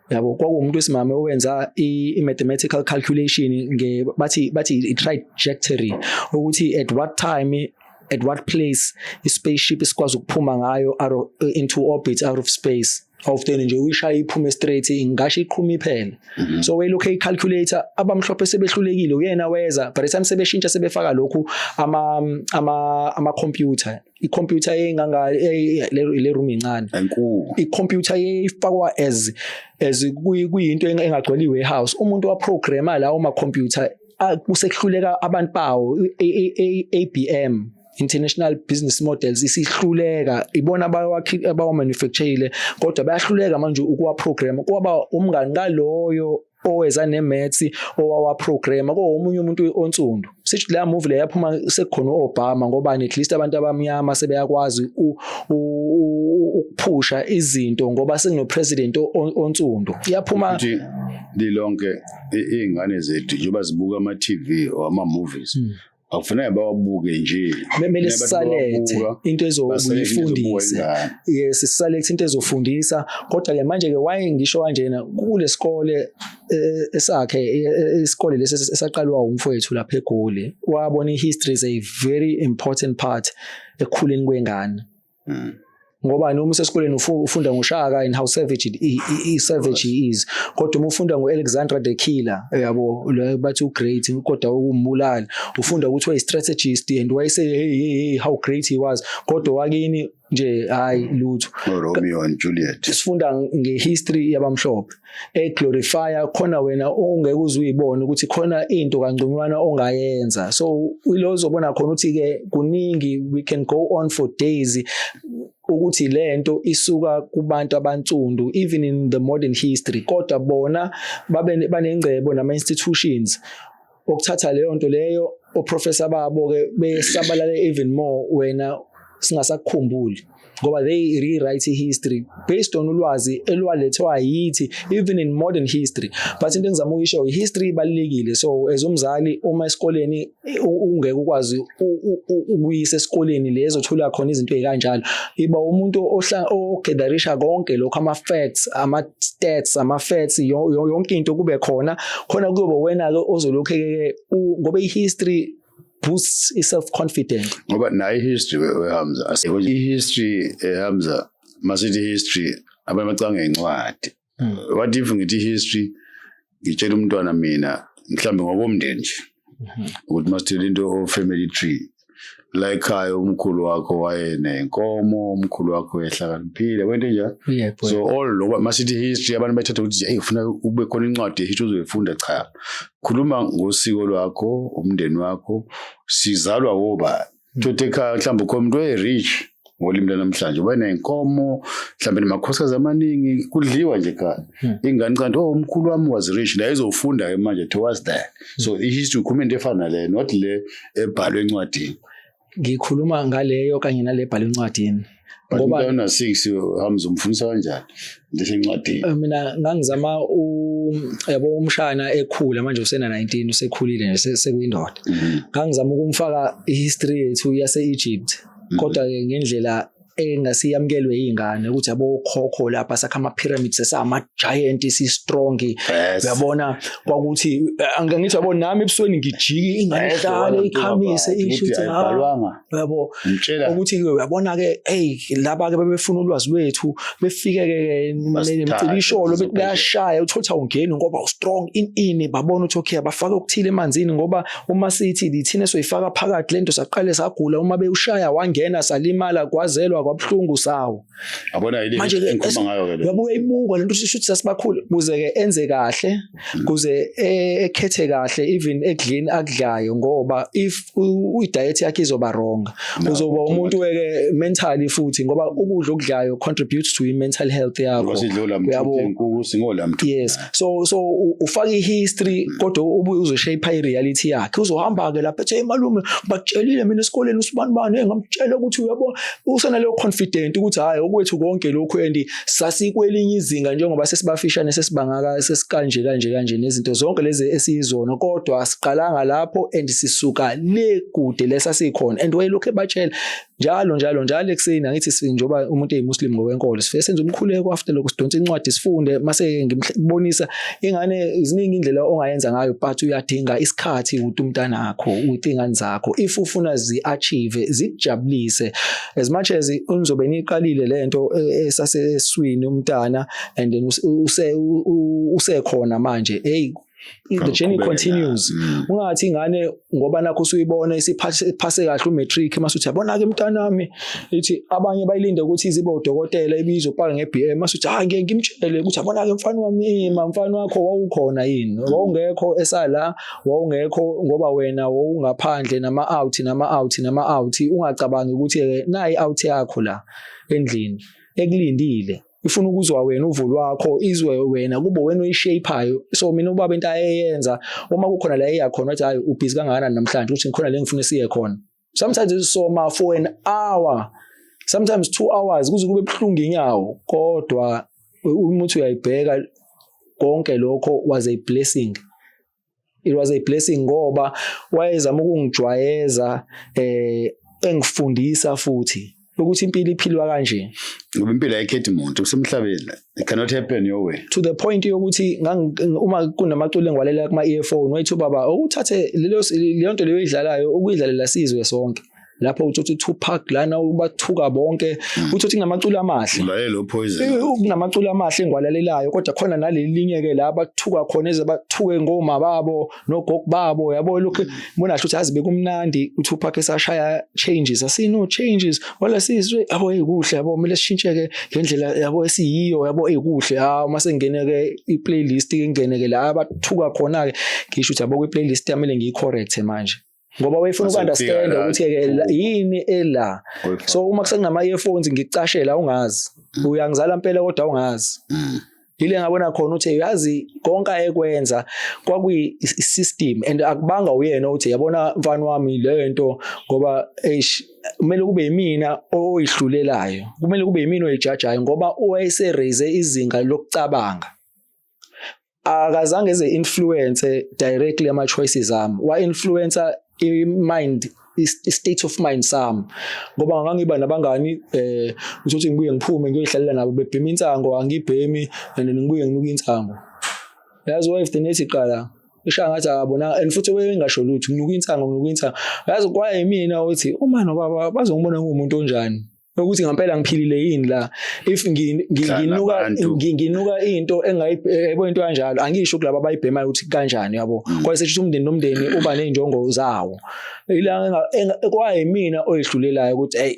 yabo. Kwakuwumuntu wesimame owenza i-mathematical calculation nge bathi i-trajectory, ukuthi at what time, at what place i-spaceship isikwazi ukuphuma ngayo out of, into orbit, out of space. Often nje uyishaya iphume straight, ngasho iqhuma iphela. So wayelokhu eyicalculator, abamhlophe sebehlulekile, uyena weza. By the time sebeshintsha, sebefaka lokhu ama computer, i-computer enganga le room incane, enkulu, i-computer ifakwa as kuyinto engagcwele i-warehouse. Umuntu waprograma lawo ma computer kusekuhluleka abantu bawo, ABM, International Business Models, isihluleka, ibona abawa manufacture, kodwa bayahluleka manje ukuwa program. Kwaba umngani kaloyo oweza ne-maths, owawaprograma kowomunye umuntu onsundu. Sithi leya movie le yaphuma sekukhona u-Obama, ngoba at least abantu abamnyama sebeyakwazi ukuphusha izinto ngoba sekuno-president onsundu. Iyaphuma. Futhi lilonke iy'ngane zethu, njengoba zibuka ama-TV or ama-movies, akufanele bawabuke nje. Kumele Kufanele sisalethe bawabuka, into ezobuye baselect into ezobukwa ifundise. ingane. Yes, sisalethe into ezofundisa. Kodwa-ke manje-ke why ngisho kanjena, kule sikole esakhe, isikole lesi esaqalwa umfowethu lapha eGoli, wabona i-history is a very important part ekukhuleni kwengane. Ngoba noma usesikoleni ufunda ngoShaka and how savage he is, kodwa uma ufunda ngo-Alexander the Killer, yabo, lo bathi u-great kodwa ukumbulala, ufunda ukuthi wayi-strategist and wayese hey, hey, hey, how great he was, kodwa wakini nje hayi lutho. O-Romeo and Juliet. Sifunda ngehistory yabamhlophe eglorifya khona, wena ongeke uze uyibone ukuthi khona into kangconywana ongayenza. So ilo uzobona khona ukuthi-ke kuningi, we can go on for days ukuthi lento isuka kubantu abansundu even in the modern history, kodwa bona babe banengcebo nama-institutions okuthatha leyo nto leyo, oprofessor babo-ke besabalale even more, wena singasakukhumbuli ngoba they rewrite history based on ulwazi elwalethwa yithi even in modern history. But into engizama ukuyisho, history ibalulekile. So as umzali, uma esikoleni ungeke ukwazi ukuyisa esikoleni lezo thola khona izinto ezikanjalo, iba umuntu ogatherisha konke lokho, ama facts, ama stats, ama facts, yonke into kube khona khona, kuyoba wena ke ozolokhu ke, ngoba i-history boosts i-self confidence. Ngoba nayo i-history, weHamza, i-history, Hamza, masithi history abanye bacanga ngencwadi. What if ngithi history, ngitshela umntwana mina mhlambe ngokomndeni nje ukuthi masithele into o-family tree la ekhaya, umkhulu wakho wayenenkomo, umkhulu wakho wayehlakaniphile, wento enjalo. So all lo masithi history abantu bayithatha ukuthi hey, ufuna ube khona incwadi ye-history ozoyifunda. Cha, khuluma ngosiko lwakho, umndeni wakho, sizalwa wobani. Thothi ekhaya mhlawumbe ukhona umuntu oyi-rich ngolimi lwanamhlanje, wayeney'nkomo mhlawumbe namakhosikazi amaningi, kudliwa nje ekhaya. Ingane kanti, "Oh, umkhulu wami was rich," la izofunda-ke manje towards that. So i-history ukhuluma into efana naleyo, not le ebhalwe encwadini. Ngikhuluma ngaleyo kanye nale ebhalwe encwadini. But Ngoba umntwana 6, Hamza, umfundisa kanjani into esencwadini? Mina ngangizama yabo, umshana ekhula manje usena 19, usekhulile nje, sekuyindoda. Ngangizama ukumfaka ihistory yethu yase-Egypt, kodwa ke ngendlela engasiyamukelwe izingane ukuthi yabo khokho lapha sakha ama pyramids, esama giant, si strong. Uyabona kwakuthi angithi yabo nami ebusweni ngijiki ingane ihlale ikhamise isho ukuthi, "Ah," ayibhalwanga. Uyabo. Ngitshela. Ukuthi ke uyabona ke, hey, laba ke bebefuna ulwazi lwethu, befike ke Basithathe, nemcibisholo bethi sizophesheya. Bayashaya, uthola awungeni ngoba ustrong in babona ukuthi okay, abafake okuthile emanzini, ngoba uma sithi lithina soyifaka phakathi lento, saqale sagula uma bewushaya wangena, salimala, kwazelwa kwabuhlungu sawo. Yabona yile Manje-ke engikhuluma ngayo ke le. Uyabuka ibuka lento, sisho ukuthi sasibakhulu kuze ke enze kahle, kuze ekhethe kahle even ekudleni akudlayo, ngoba if i-diet yakhe izoba wrong, No, uzoba umuntu weke mentally futhi, ngoba ukudla okudlayo contributes to i-mental health yakho. Ngoba sidlula Uyabo. mthu inkukhu singola mthu. Yes, so ufaka i-history kodwa ubuye uzoshape i-reality yakhe. Uzohamba ke lapha ethi, "Hey malume, bakutshelile mina esikoleni usibani bani, hey, ngamtshela ukuthi uyabo," usenaleyo confident ukuthi hayi, okwethu konke lokhu and sasikwelinye izinga njengoba sesibafishane, sesibangaka, sesikanje kanje kanje nezinto zonke lezi esiyizona, kodwa asiqalanga lapho and sisuka le kude lesasikhona. And wayelokhu ebatshela njalo njalo njalo ekuseni. Angithi njengoba umuntu eyimuslim ngokwenkolo, sifike senze umkhuleko, after lokho sidonsa incwadi sifunde, mase ngimubonisa ingane. Ziningi indlela ongayenza ngayo, but uyadinga isikhathi with umntanakho, with ingane zakho, if ufuna zi-achieve, zikujabulise as much as unizobe niqalile lento esaseswini umntana and then usekhona manje. Hey, the journey Qhubeka. continues. Ungathi ingane ngoba nakho usuyibona isiphase kahle umatric, mase uthi, "Yabona ke mntanami," ithi abanye bayilinde ukuthi izibe udokotela, ibizopaka nge-BM, mase uthi, "Hayi, ngeke ngimtshele ukuthi yabona ke mfana wami." Ima, mfana wakho wawukhona yini? Wawungekho esala, wawungekho ngoba wena wawungaphandle nama out, nama out, nama out. Ungacabangi ukuthi nayi out yakho la endlini ekulindile. Ifuna ukuzwa wena uvo lwakho, izwe wena, kube wena oyishapeayo. So mina ubaba into ayeyenza, uma kukhona la eya khona, wathi, "Hayi, ubhizi kangakanani namhlanje?" Ukuthi ngikhona le ngifuna siye khona. Sometimes soma for an hour, sometimes 2 hours, kuze kube buhlungu inyawo, kodwa uma uthi uyayibheka konke lokho was a blessing. It was a blessing ngoba wayezama ukungijwayeza, engifundisa futhi ukuthi impilo iphilwa kanje. Ngoba impilo ayikhethi muntu usemhlabeni, it cannot happen your way. To the point yokuthi uma kunamaculo engiwalalela kuma earphone, wayithi ubaba, "Ukuthathe lelo, leyo nto leyo idlalayo, ukuyidlalela sizwe sonke." Lapho uthi Tupac lana ubathuka bonke, uthi kunamaculo amahle. Ulalele Poison. Kunamaculo amahle engiwalalelayo, kodwa khona nalelinye ke la bathuka khona, eze bathuke ngoma babo nogogo babo, yabo. Lokho bona ukuthi azi bekumnandi uTupac esashaya "Changes", asino changes wala sizwe, yabo, ekuhle, yabo, kumele sishintsheke ngendlela, yabo, esiyiyo, yabo, ekuhle. Ah, uma sengene ke i-playlist, ingene ke la bathuka khona ke, ngisho ukuthi, yabo, kwi-playlist yamele ngiyi-correct manje ngoba wayefuna uku-understand ukuthi ke yini ela. So uma kusekunama earphones, ngikucashela ungazi, uyangizala impela kodwa ungazi. Ile ngabona khona ukuthi yazi konke ayekwenza kwakuyi system and akubanga uyena uthi, "Yabona mfana wami, le nto," ngoba eish, kumele kube yimina oyihlulelayo, kumele kube yimina oyijajayo, ngoba wayese raise izinga lokucabanga. Akazange eze influence directly ama choices ami, wa influence i-mind, i-state of mind sami, ngoba ngangiba nabangani, uthi ngibuye ngiphume ngiyoyihlalela nabo bebhema insango, angibhemi, and ngibuye nginuka insango. Yazi wife the nethi qala ishaya ngathi akabona, and futhi wayengasho lutho, nginuka insango, nginuka insango. Yazi kwaye yimina uthi uma nobaba bazongibona ngumuntu onjani, ukuthi ngempela ngiphilile yini la if nginuka nginuka into engayibona, into kanjalo. Angisho kulabo abayibhemayo ukuthi kanjani, yabo, kwaye sethi umndeni nomndeni uba nezinjongo zawo. Ila kwaye mina oyihlulelayo ukuthi, hey,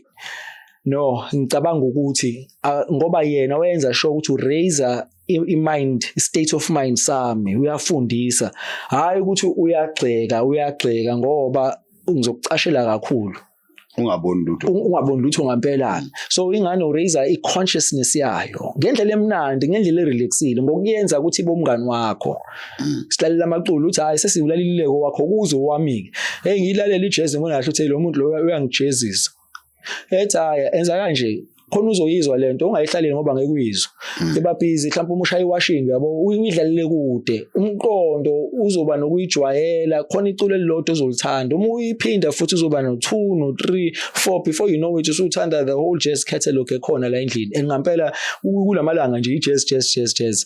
no, ngicabanga ukuthi ngoba yena wayenza sure ukuthi uraise i-mind, state of mind sami, uyafundisa, hayi ukuthi uyagxeka, uyagxeka ngoba ngizokucashela kakhulu. Ungaboni lutho. Ungaboni lutho ngampela. So ingane uraise i-consciousness yayo ngendlela emnandi, ngendlela erelaxile, ngokuyenza ukuthi ibe umngani wakho. Silalela amaculo, uthi, "Hayi, sesiwulalelile wakho, kuze owami-ke." Hey, ngiyilalela ijazz, ngibona kahle ukuthi lo muntu lo uyangijezisa, ethi, "Hhayi, enza kanje khona uzoyizwa lento, ungayihlaleli ngoba ngeke uyizwe." Eba busy mhlawumbe uma ushaya iwashing, yabo, uyidlalele kude, umqondo uzoba nokuyijwayela. Khona iculo elilodwa ozolithanda, uma uyiphinda futhi uzoba no 2, no 3, 4, before you know it usuthanda the whole jazz catalog ekhona la endlini. And ngampela kulamalanga nje i-jazz, jazz, jazz, jazz,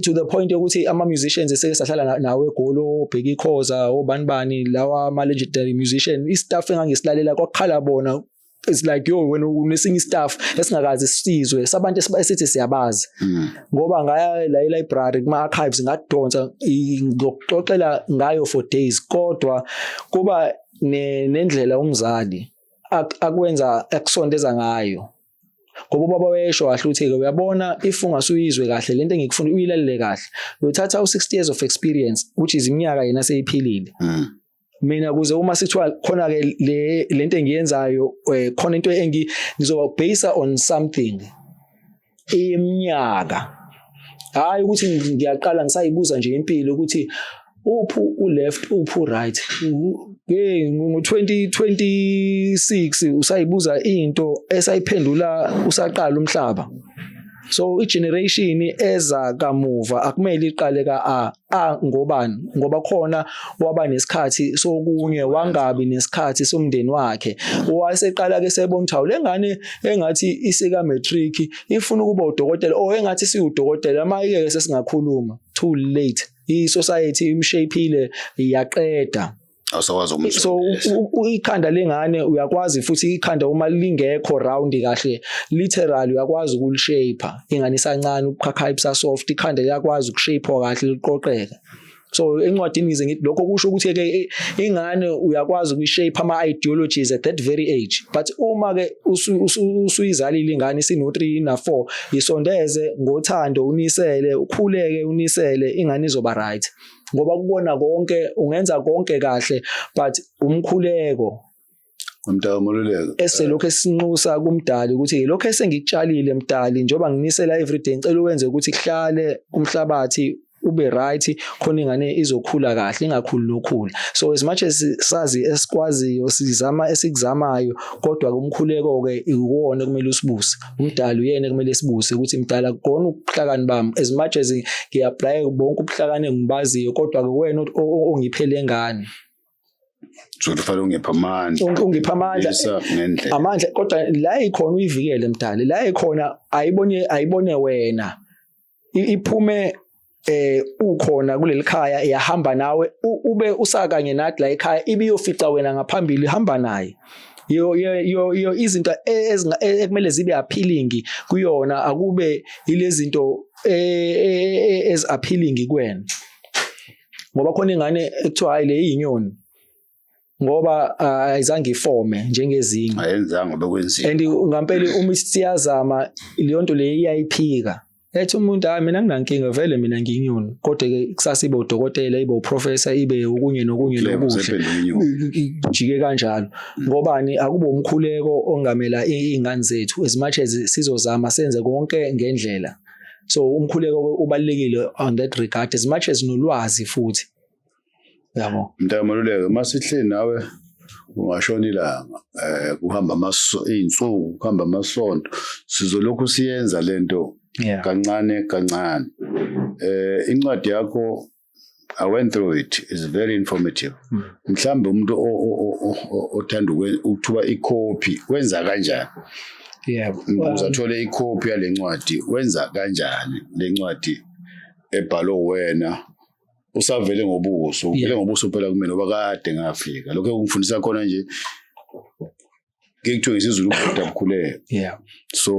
to the point yokuthi ama musicians eseke sahlala nawe eGoli, obheka ikhoza, obani bani lawa, ama legendary musician, istaff engangisilalela kwakukhala bona. It's like, yo, wena unesinye istaff esingakaze sisizwe sabantu esithi siyabazi, ngoba ngaya la e-library kuma archives, ngadonsa, ngokuxoxela ngayo for days. Kodwa kuba nendlela umzali akwenza akusondeza ngayo, ngoba ubaba wayesho kahle ukuthi-ke, uyabona, if ungasuyizwe kahle lento engikufuna uyilalele kahle, uyothatha u-60 years of experience, which is iminyaka yena seyiphilile. Mina kuze uma sithiwa khona ke le lento engiyenzayo, khona into engi ngizoba base on something iminyaka, hayi ukuthi ngiyaqala ngisayibuza nje impilo ukuthi uphu u-left, uphu right. Hey, ngo-2026 usayibuza into esayiphendula usaqala umhlaba. So igeneration eza kamuva akumele iqale ka A A ngobani, ngoba khona waba nesikhathi sokunye, wangabi nesikhathi somndeni wakhe, waseqala ke sebona ukuthi, hawu, lengane engathi isika matric ifuna ukuba udokotela oh engathi siwudokotela, mayike ke sesingakhuluma, too late, i-society imshapeile yaqeda. Awusakwazi. So ikhanda lengane uyakwazi futhi, ikhanda uma lingekho round kahle, literally uyakwazi ukulishape ingane isancane, ubukhakhayi busa soft, ikhanda liyakwazi ukushape kahle liqoqeka. So encwadini ngize ngithi lokho kusho ukuthi ke ingane uyakwazi ukuyishape ama ideologies at that very age. But uma ke usuyizalile ingane isino 3 na 4, isondeze ngothando, unisele, ukhuleke, unisele, ingane izoba right, ngoba kubona konke ungenza konke kahle, but umkhuleko Mntakamoluleko. Eselokhu esinxusa kumdali ukuthi lokho esengikutshalile, mdali, njengoba nginisela everyday, ngicela uwenze ukuthi kuhlale umhlabathi ube right, khona ingane izokhula kahle, ingakhuli nokhula. So as much as sazi esikwaziyo, sizama esikuzamayo, kodwa umkhuleko ke iwona kumele usibuse. Umdali uyena kumele sibuse ukuthi, mdala, kona ubuhlakani bami, as much as ngiyapply bonke ubuhlakani engibaziyo, kodwa ke wena ongiphe lengane. So kufanele ungiphe amandla. Ungiphe amandla. Isa ngendlela. Amandla, kodwa la ikhona uyivikele, mdali, la ikhona ayibone, ayibone wena. Iphume ukhona kuleli khaya, iyahamba nawe, ube usakanye nathi la ekhaya, ibiyofica wena ngaphambili, hamba naye. Yo izinto ekumele zibe appealing kuyona, akube ilezi zinto ezi appealing kuwena, ngoba khona ingane ekuthiwa hayi, le iyinyoni, ngoba ayizange ifome njengezinye. Ayenzanga bekwenziwa. And ngampela uma siyazama leyo nto leyo, iyayiphika, ethi umuntu, "Hayi, mina nginankinga vele, mina ngiyinyoni." Kodwa ke kusasa ibe udokotela, ibe uprofessor, ibe okunye nokunye Clever, nokuhle. Sephenduka inyoni. Jike kanjalo. Ngobani? Akube umkhuleko ongamela iy'ngane zethu, as much as sizozama senze konke ngendlela. So umkhuleko ubalulekile on that regard, as much as nolwazi futhi, yabo. Mntakamoluleko, masihleli nawe ungashona ilanga, kuhamba amaso izinsuku, kuhamba amasonto, sizolokhu siyenza lento kancane kancane. Incwadi yakho, I went through it, it's very informative. Mhlambe umuntu othanda ukuthuba ikhophi wenza kanjani? Ukuze athole ikhophi yale ncwadi, wenza kanjani, le ncwadi ebhalwe wena usavele ngobuso, uvele ngobuso phela kumina, ngoba kade ngafika lokho ekungifundisa khona nje, kuthiwe ngesiZulu ubudoda bukhuleka. So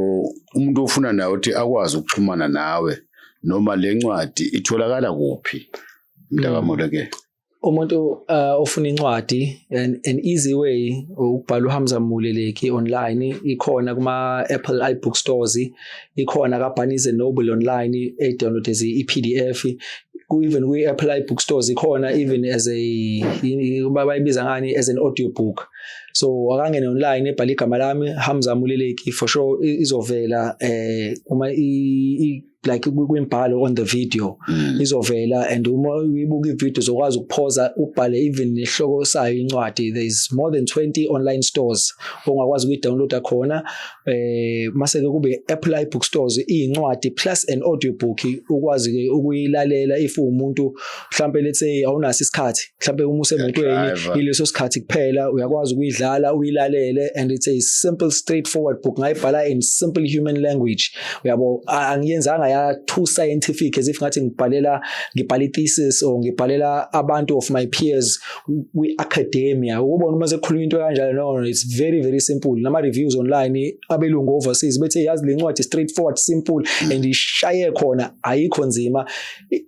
umuntu ofuna nawe ukuthi akwazi ukuxhumana nawe, noma le ncwadi itholakala kuphi, mntakamoleke? Umuntu ofuna incwadi, an easy way ukubhala uHamza Moleleki online, ikhona kuma Apple iBook stores, ikhona ka Barnes and Noble online, e download as i-PDF. Ku even kwi Apple iBook stores ikhona, even as a bayibiza ngani, as an audiobook. So akangene online, ebhala igama lami, Hamza Moleleki, for sure izovela uma like kwimbhalo on the video izovela. And uma uyibuka ivideo, uzokwazi ukuphoza, ubhale even nesihloko sayo incwadi. There is more than 20 online stores ongakwazi ukuyidownloada khona. Mase ke kube Apple iBook stores, incwadi plus an audiobook, ukwazi ke ukuyilalela if umuntu mhlambe, let's say, awunaso isikhathi, mhlambe uma usemotweni, Uyadriver. ileso sikhathi kuphela uyakwazi ukuyidlala, uyilalele. And it's a simple, straightforward book, ngayibhala in simple human language, uyabo. Angiyenzanga ya too scientific, as if ngathi ngibhalela, ngibhala i-thesis or ngibhalela abantu of my peers kwi-academia, ukubona uma sekukhulunywa into kanjalo. No, it's very, very simple. Nama reviews online abelungu overseas bethe, "Yazi, le ncwadi straightforward, simple and ishaye khona, ayikho nzima."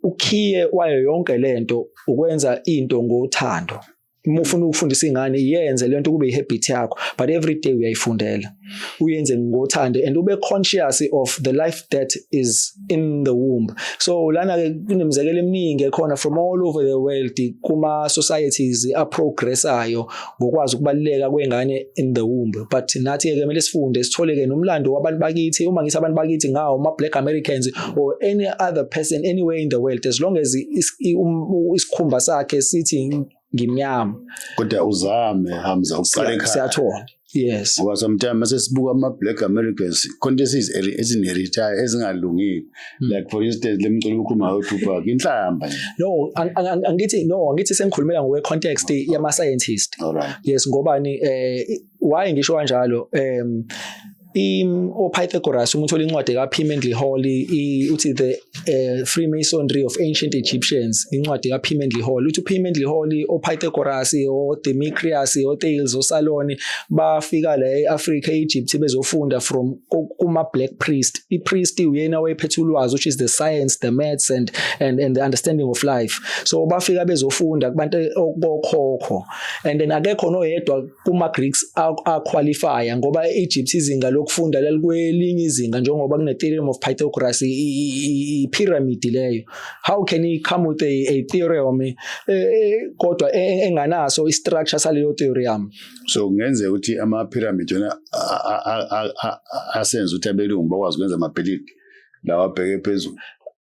Ukhiye wayo yonke lento ukwenza into ngothando. Uma ufuna ukufundisa ingane, iyenze lento kube ihabit yakho, but every day uyayifundela, uyenze ngothando and ube conscious of the life that is in the womb. So lana ke kunemizekelo eminingi ekhona from all over the world, kuma societies aprogressayo ngokwazi ukubaluleka kwengane in the womb. But nathi ke kumele sifunde, sithole ke nomlando wabantu bakithi. Uma ngithi abantu bakithi, ngawo ama Black Americans or any other person anywhere in the world, as long as isikhumba sakhe sithi ngimnyama. Kodwa uzame, Hamza, uqale ekhaya. Siyathola, yes. Ngoba sometimes mase sibuka ama-Black Americans, khona ezinheritayo ezingalungile, like for instance le mculo ukhuluma ngayo, Tupac, inhlamba nje. No, angithi no, angithi sengikhulumela ngokwe context yama scientist. All right. Yes, ngobani, why ngisho kanjalo, oPythagoras, uma uthola incwadi kaP Mendenhall, uthi The Freemasonry of Ancient Egyptians, incwadi kaP Mendenhall, uthi uP Mendenhall, oPythagoras, oDemetrius, oThales, oSaloni bafika la eAfrica, eEgypt, bezofunda from Kuma black priest, i-priest uyena wayephethe ulwazi, which is the science, the maths and the understanding of life. So bafika bezofunda kubantu okokhokho, and then akekho noyedwa kuma Greeks a-qualify, ngoba e-Egypt izinga lokufunda lalikwelinye izinga, njengoba kune theorem of Pythagoras, i-pyramid leyo. How can he come with a theorem kodwa enganaso i-structure saleyo theorem? So kungenzeka ukuthi ama-pyramid yona asenza ukuthi abelungu bakwazi ukwenza amabhilidi lawa abheke phezulu.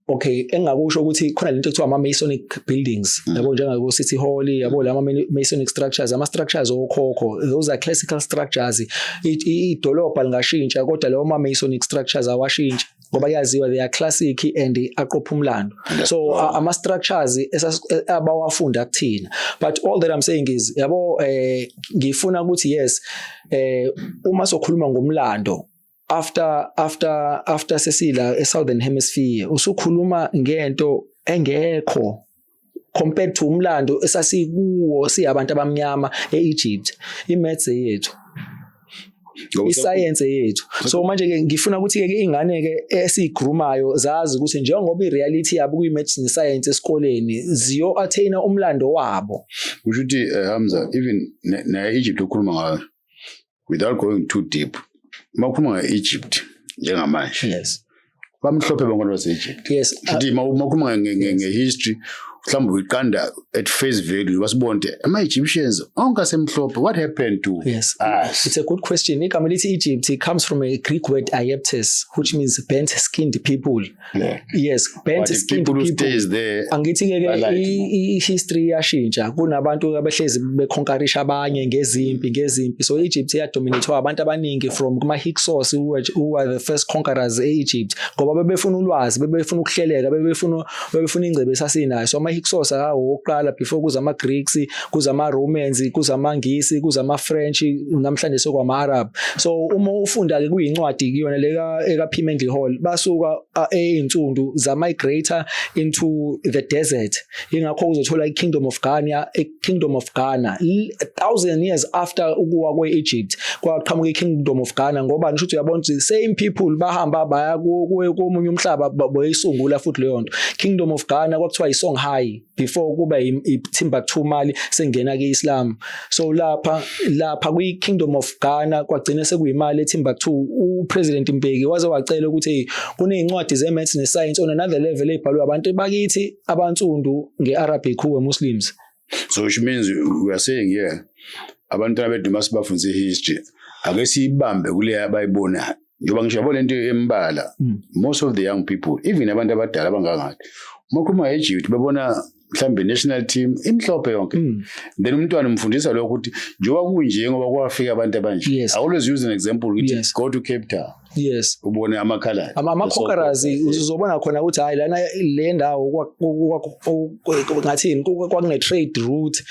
Okay, engakusho ukuthi khona lento ekuthiwa ama-masonic buildings, yabo, njengako City Hall, yabo, lama masonic structures, ama structures okhokho. Those are classical structures. Idolobha lingashintsha, kodwa lawo ma masonic structures awashintshi, ngoba kuyaziwa they are classic and aqopha umlando. So ama structures abawafunda kuthina. But all that I'm saying is, yabo, ngifuna ukuthi, yes, uma sokhuluma ngomlando after sesila e-Southern Hemisphere, usukhuluma ngento engekho compared to umlando esasikuwo siyabantu abamnyama e-Egypt. I-maths yethu, isayense yethu. So manje ke ngifuna ukuthi ke ingane ke esiyi-groom-ayo zazi ukuthi njengoba i-reality yabo kuyi-maths ne-science esikoleni, ziyo attain umlando wabo. Kusho ukuthi, Hamza, even ne-Egypt okhuluma ngayo, without going too deep, uma ukhuluma nge-Egypt njengamanje, bamhlophe bonke abantu base-Egypt. Futhi uma ukhuluma nge-history, mhlawumbe uyiqanda at face value, basibone ukuthi ama-Egyptians onke asemhlophe. What happened to us? It's a good question. Igama lithi Egypt, it comes from a Greek word Aegyptus, which means burnt skinned people. Yes, burnt But the skinned people who people. stays there Angithi ke ba-light. I-history iyashintsha. Kunabantu abahlezi be-conquerisha abanye ngezimpi. So Egypt iya-dominate abantu abaningi from kuma Hyksos, who were the first conquerors e-Egypt, ngoba bebefuna ulwazi, bebefuna ukuhleleka, bebefuna ingcebo esasinayo. So ama Hyksos awokuqala before kuza ama Greeks, kuza ama Romans, kuza amaNgisi, kuza ama French, namhlanje sokwama Arab. So uma ufunda ke kuyincwadi kuyona leka eka P Mendenhall, basuka eyinsundu za-migrate into the desert. Ingakho uzothola i-Kingdom of Ghana, i-Kingdom of Ghana 1,000 years after ukuwa kwe-Egypt kwaqhamuka i-Kingdom of Ghana, ngoba nisho ukuthi uyabona ukuthi same people bahamba baya komunye umhlaba, bayisungula futhi leyo nto. Kingdom of Ghana kwakuthiwa i-Songhai before kuba i-Timbuktu, Mali, sengena ke-Islam. So lapha kwi-Kingdom of Ghana kwagcina sekuyimali eTimbuktu. UPresident Mbeki waze wacela ukuthi, hey, kunezincwadi ze-maths ne-science on another level ey'bhalwe abantu bakithi abansundu nge-Arabic who were Muslims. So which means we are saying here, abantwana bethu masibafundise history, ake siyibambe kule abayibonayo, njengoba ngisho yabo lento embala. Most of the young people, even abantu abadala abangangathi, uma ukhuluma nge-Egypt babona mhlambe national team imhlophe yonke. Then umntwana umfundisa lokho ukuthi njengoba kunje ngoba kwafika abantu abanje. I always use an example ukuthi go to Cape Town, ubone amakhaladi. Ama-conquerors, uzobona khona ukuthi hayi, lana le ndawo ngathini, kwakune-trade route,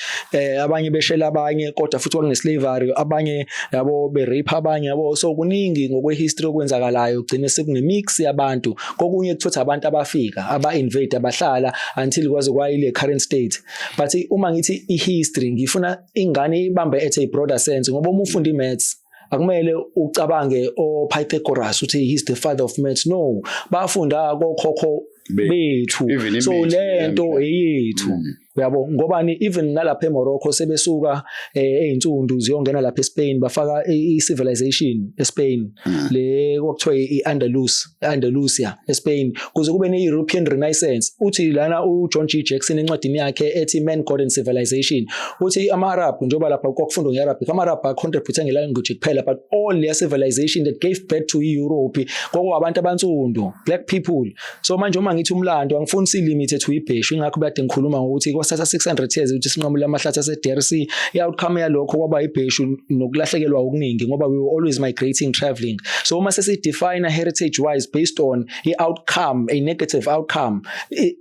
abanye beshela abanye, kodwa futhi kwakune-slavery, abanye, yabo, be-rape abanye, yabo. So kuningi ngokwe-history okwenzakalayo, ugcine sekune-mix yabantu. Kokunye kuthiwa abantu abafika aba-invade, abahlala until kwaze kwayile current state. But uma ngithi i-history, ngifuna ingane ibambe at a broader sense, ngoba uma ufunda i-maths akumele ucabange o-Pythagoras uthi he's the father of maths. No, bafunda kokhokho bethu. Even So imithi lento yamhla. eyethu, uyabo, ngobani? Even nalapha eMorocco sebesuka eyinsundu ziyongena lapha eSpain, bafaka i-civilization eSpain, le kwakuthiwa i-Andalus, Andalusia eSpain, kuze kube ne-European Renaissance. Uthi lana uJohn G Jackson encwadini yakhe ethi Man, God and Civilization, uthi ama-Arab, njengoba lapha kwakufundwa nge-Arabic, ama-Arab a-contribute nge-language kuphela, but all their civilization that gave birth to i-Europe kwakuwabantu abansundu, black people. So manje uma ngithi umlando, angifuni si-limit to ibheshu. Ingakho kade ngikhuluma ngokuthi kwasathatha 600 years ukuthi sinqamule amahlathi ase-Dead Sea. I-outcome yalokho kwaba ibheshu nokulahlekelwa okuningi, ngoba we were always migrating, traveling. So uma sesi-define heritage wise based on i-outcome, a negative outcome,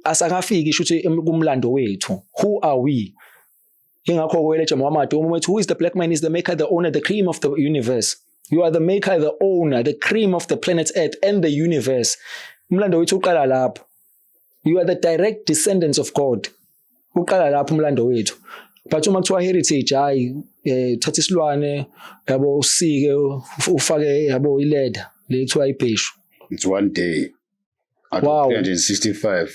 asakafiki isho ukuthi kumlando wethu, who are we? Ingakho kweleja Muhammad uma uthi, "Who is the black man?" Is the maker, the owner, the cream of the universe. You are the maker, the owner, the cream of the planet Earth and the universe. Umlando wethu uqala lapho. You are the direct descendants of God. Uqala lapho umlando wethu. But uma kuthiwa heritage, hayi, thatha isilwane, yabo, usike, ufake, yabo, i-leather. Le kuthiwa ibheshu. It's one day out of 365,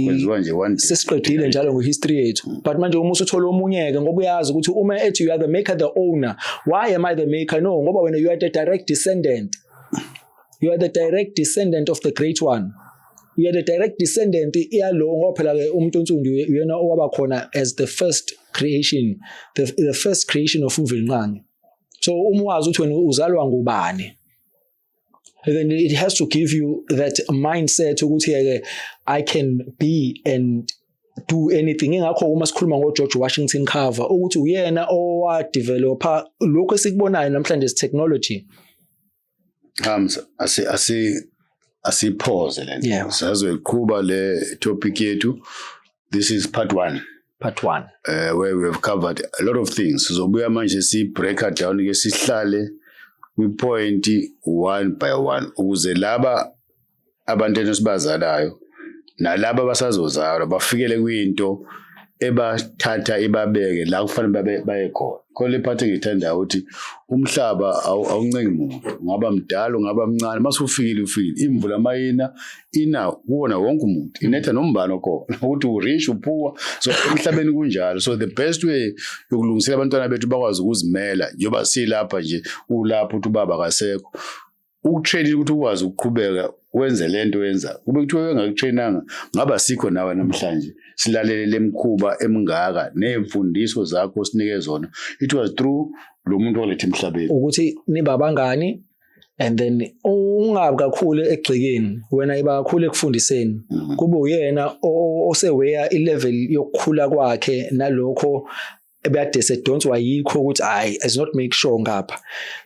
kwenziwa nje one day. Sesiqedile njalo ngehistory yethu, but manje uma usuthola omunye-ke, ngoba uyazi ukuthi uma ethi you are the maker, the owner, why am I the maker? No, ngoba wena you are the direct descendant, you are the direct descendant of the great one, you are the direct descendant yalo, ngoba phela-ke umuntu onsundu uyena owaba khona as the first creation, the first creation of uMvelinqangi. So uma wazi ukuthi wena uzalwa ngubani, then it has to give you that mindset ukuthi-ke I can be and do anything. Ingakho uma sikhuluma ngo-George Washington Carver, ukuthi uyena owadevelopa lokhu esikubonayo namhlanje technology. Hamza, asipause le nto. Sazoyiqhuba le topic yethu. This is part 1. Part 1. Where we have covered a lot of things. Sizobuya manje si break it down ke, sihlale kwi point one by one, ukuze laba abantu esibazalayo nalaba abasazozalwa bafikele kwinto ebathatha ibabeke la kufanele babe baye khona. Khona le part engiyithandayo ukuthi umhlaba awuncengi muntu, ungaba mdala, ungaba mncane, mase ufikile ufikile. Imvula mayina ina kuwona wonke umuntu, inetha nombani okhona, ukuthi urich, upoor, so emhlabeni kunjalo. So the best way yokulungisela abantwana bethu bakwazi ukuzimela, njengoba silapha nje, ulapha uthi ubaba akasekho, ukutrain ukuthi ukwazi ukuqhubeka wenze lento wenza, kube kuthiwa engakutrainanga ngaba sikho nawe namhlanje silalele lemkhuba emingaka nezimfundiso zakho sinike zona. It was through lo muntu olethe emhlabeni. Ukuthi niba abangani and then ungabi kakhulu egxekeni, wena iba kakhulu ekufundiseni. Kube uyena oseweya ilevel yokukhula kwakhe nalokho ebekade sedonswa yikho, ukuthi hayi, is not make sure ngapha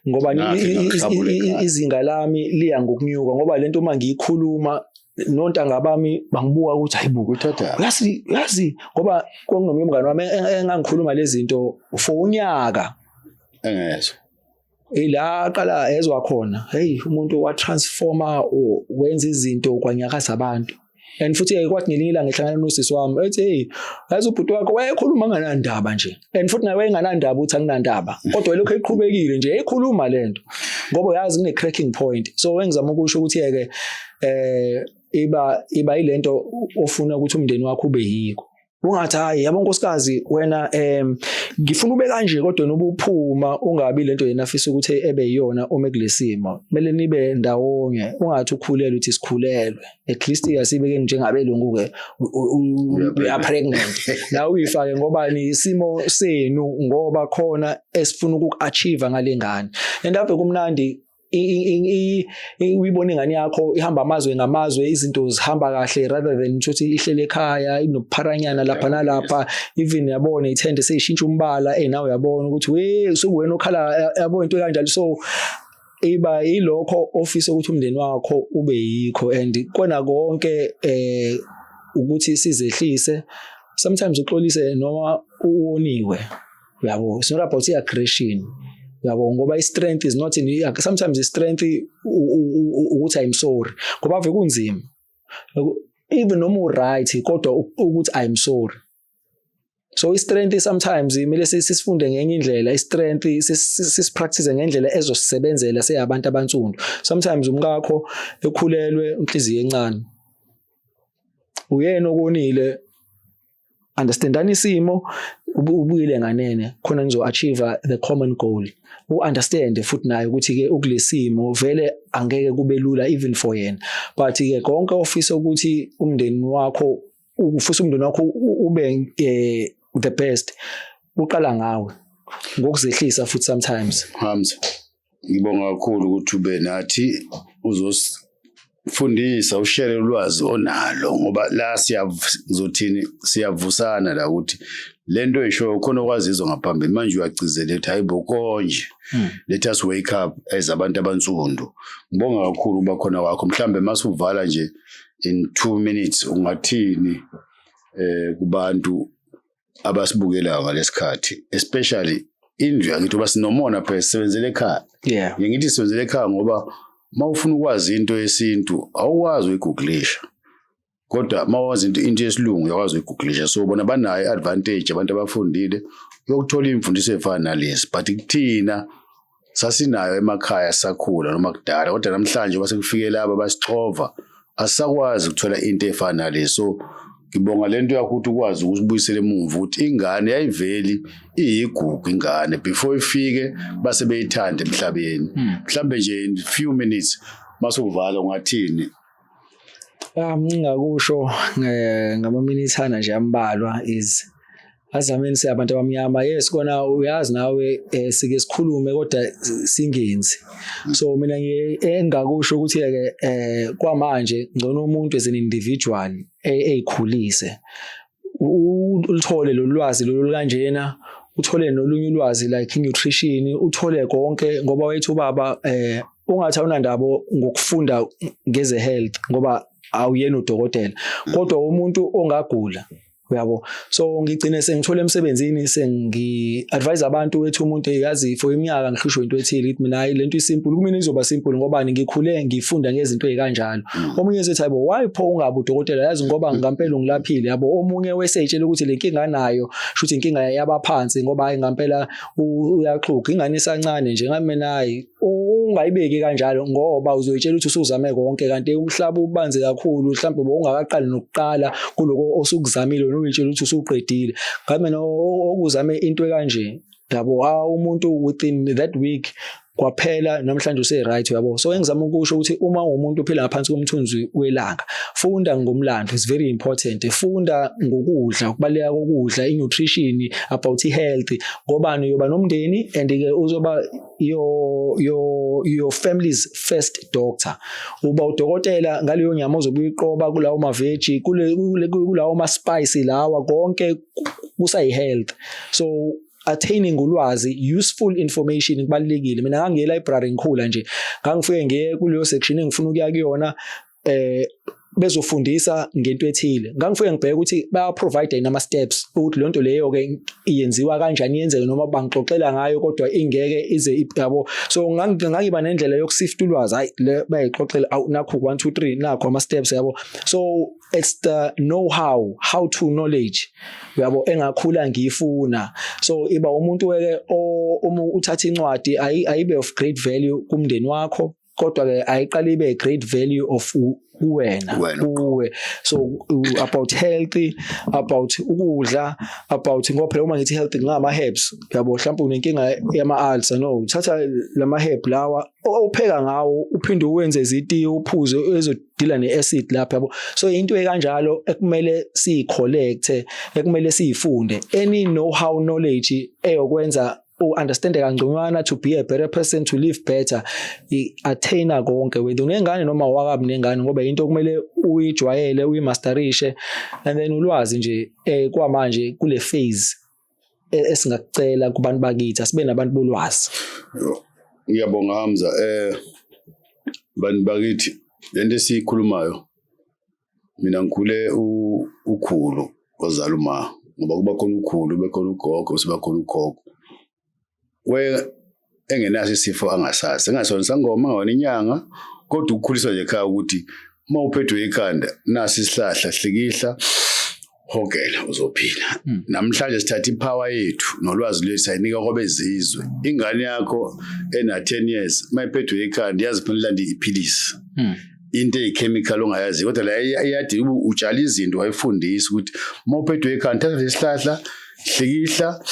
ngoba Nakho ngakuhlabula ekhaya. Izinga lami liya ngokunyuka, ngoba lento uma ngiyikhuluma nontanga bami bangibuka ukuthi hayibo, Uthatha yazi ngoba kwakunomunye umngane wami engangikhuluma lezi zinto for unyaka engezwa. Ila aqala ezwa khona, hey, umuntu wa transformer, wenza izinto kwanyakaza abantu. And futhi ke kwathi ngelinye ilanga ehlangana nosisi wami, ethi, "Hey, yazi ubhuti wakho wayekhuluma nganandaba nje," and futhi naye wayenganandaba ukuthi anginandaba, kodwa lokho eqhubekile nje ekhuluma lento, ngoba uyazi kune cracking point. So engizama ukusho ukuthi ke iba ilento ofuna ukuthi umndeni wakho ube yikho. Ungathi, "Hayi, yabo nkosikazi, wena ngifuna ube kanje," kodwa noba uphuma ungabi lento yena afisa ukuthi ebe yiyona uma kulesimo. Kumele nibe ndawonye. Ungathi ukhulelwe, uthi sikhulelwe, at least asibeke njengabelungu ke, we are pregnant la, uyifake ngoba ni isimo senu, ngoba khona esifuna ukuku-achieve ngale ngane. And ave kumnandi uyibona ingane yakho ihamba amazwe ngamazwe, izinto zihamba kahle, rather than ukuthi ihlele ekhaya inokupharanyana lapha nalapha. Even yabona ithende seyishintsha umbala, nawe uyabona ukuthi we usukuwena okhala, yabo, into kanjalo. So iba yilokho ofisa ukuthi umndeni wakho ube yikho. And kona konke ukuthi sizehlise, sometimes uxolise noma uwoniwe, uyabo. It's not about i-aggression, uyabo, ngoba i-strength is not in, sometimes i-strength ukuthi I'm sorry, ngoba ave kunzima even noma u-right, kodwa ukuthi I'm sorry. So i-strength sometimes kumele sisifunde ngenye indlela, i-strength sisipractice ngendlela ezosisebenzela seyabantu abansundu. Sometimes umkakho ekhulelwe, inhliziyo encane, uyena okonile, understandani isimo, ubuyile nganene khona nizo achieve the common goal. U-understand futhi naye ukuthi ke ukulesimo vele angeke kube lula even for yena, but ke konke ofisa ukuthi umndeni wakho, ufisa umndeni wakho ube the best, uqala ngawe ngokuzehlisa futhi sometimes. Hamza, ngibonga kakhulu ukuthi ube nathi, uzosifundisa, ushare ulwazi onalo, ngoba la siyazothini, siyavusana la, ukuthi lento oyishoyo khona okwazizwa ngaphambili, manje uyagcizelela ukuthi hayibo, konje let us wake up as abantu abansundu. Ngibonga kakhulu ukuba khona kwakho. Mhlambe masuvala nje in 2 minutes, ungathini kubantu abasibukelayo ngalesikhathi, especially indlu yakithi, ngoba sinomona phela, sisebenzele ekhaya? Ngiye ngithi sisebenzele ekhaya ngoba uma ufuna ukwazi into yesintu awukwazi uyigugulisha, kodwa uma wazi into yesilungu uyakwazi uyigugulisha. So bona banayo i-advantage, abantu abafundile, yokuthola imfundiso efana nalezi, but kuthina Sasinayo emakhaya sakhula noma kudala, kodwa namhlanje base kufike laba basixova, asisakwazi ukuthola into efana nale. So ngibonga lento yakho ukuthi ukwazi ukusibuyisela emuva, ukuthi ingane yayiveli iyigugu, ingane before ifike base beyithanda emhlabeni. Mhlambe nje in few minutes masuvala, ungathini? Ngingakusho ngamaminithana nje ambalwa is azameni siyabantu abamnyama. Yes, kona uyazi nawe, sike sikhulume kodwa singenzi. So mina engingakusho ukuthi ke kwamanje ngcono umuntu as an individual eyikhulise, ulithole lolu lwazi lolu kanjena, uthole nolunye ulwazi like nutrition, uthole konke, ngoba wethu ubaba ungathi awunandaba ngokufunda ngeze health ngoba awuyena udokotela, kodwa umuntu ongagula, uyabo. So ngigcine sengithola emsebenzini sengi advise abantu wethu, umuntu eyazi for iminyaka ngihlushwe into ethile, ithi mina, hayi, lento isimple kumina, izoba simple ngoba ngikhule ngifunda ngezinto ezikanjalo. Omunye esethi, "Hayibo, why pho ungabe udokotela?" Yazi, ngoba ngampela ungilaphile, yabo. Omunye weseyitshela ukuthi le nkinga anayo shuthi inkinga yabaphansi, ngoba hayi, ngampela uyaxhuga, ingane isancane nje. Ngami mina, hayi, ungayibeki kanjalo, ngoba uzoyitshela ukuthi usuzame konke, kanti umhlaba ubanzi kakhulu. Mhlawumbe bowungakaqali nokuqala kuloko osukuzamile, wena uyitshela ukuthi usuqedile. Ngabe mina okuzame into ekanje, yabo, umuntu within that week kwaphela, namhlanje use right, uyabo. So engizama ukusho ukuthi uma umuntu uphila ngaphansi komthunzi welanga, funda ngomlando, is very important. Funda ngokudla, ukubaluleka kokudla, i-nutrition, about i-health, ngobani uyoba nomndeni and ke uzoba your family's first doctor. Uba udokotela ngaleyo nyama ozobe uyiqoba kulawo ma-veggie, kulawo ma-spice lawa, konke kusayi-health. So attaining ulwazi, useful information, kubalulekile. Mina ngangiye library ngikhula nje, ngangifike ngiye kuleyo section engifuna ukuya kuyona, bezofundisa ngento ethile, ngangifike ngibheke ukuthi baya provide yini ama steps ukuthi lonto leyo ke iyenziwa kanjani, yenzeke, noma bangixoxela ngayo kodwa ingeke ize, yabo. So ngangiba nendlela yokusifta ulwazi, hayi, le bayixoxela, awu, nakho 1 2 3, nakho ama steps, yabo. So it's the know how to knowledge, uyabo, engakhula ngiyifuna. So iba umuntu weke uma uthatha incwadi, ayibe of great value kumndeni wakho, kodwa ke ayiqale ibe great value of kuwena. Wena. Kuwe. So about healthy, about ukudla, about, ngoba phela uma ngithi healthy ngama herbs, yabo. Mhlawumbe unenkinga yama ulcer, no, uthatha lama herb lawa opheka ngawo, uphinde uwenze izitiye, uphuze, ezodila neacid lapha, yabo. So into ekanjalo ekumele siyicollecte, ekumele siyifunde, any know how knowledge eyokwenza u-understande kangconywana to be a better person, to live better, i-attaina konke, whether unengane noma awakabi nengane, ngoba into okumele uyijwayele, uyimasterishe. And then ulwazi nje, kwamanje kule phase esingakucela kubantu bakithi, asibe nabantu bolwazi. Yo, ngiyabonga Hamza. Bantu bakithi, lento esiyikhulumayo, mina ngikhule ukhulu ozala uma, ngoba kuba khona ukhulu, bekhona ugogo, siba khona ugogo we engenaso isifo angasazi, engasona sangoma, ngona inyanga, kodwa ukukhuliswa nje ekhaya ukuthi uma uphethwe ikhanda, nasi isihlahla, hlikihla, hogela, uzophila. Namhlanje sithatha ipower yethu nolwazi lwethu sayinika kwabezizwe. Ingane yakho ena 10 years mayiphethwe ikhanda, yazi kufanele ilande iphilisi, into eyichemical ongayazi, kodwa la iyadi utshala izinto, wayifundisa ukuthi uma uphethwe ikhanda, thatha lesihlahla, hlikihla,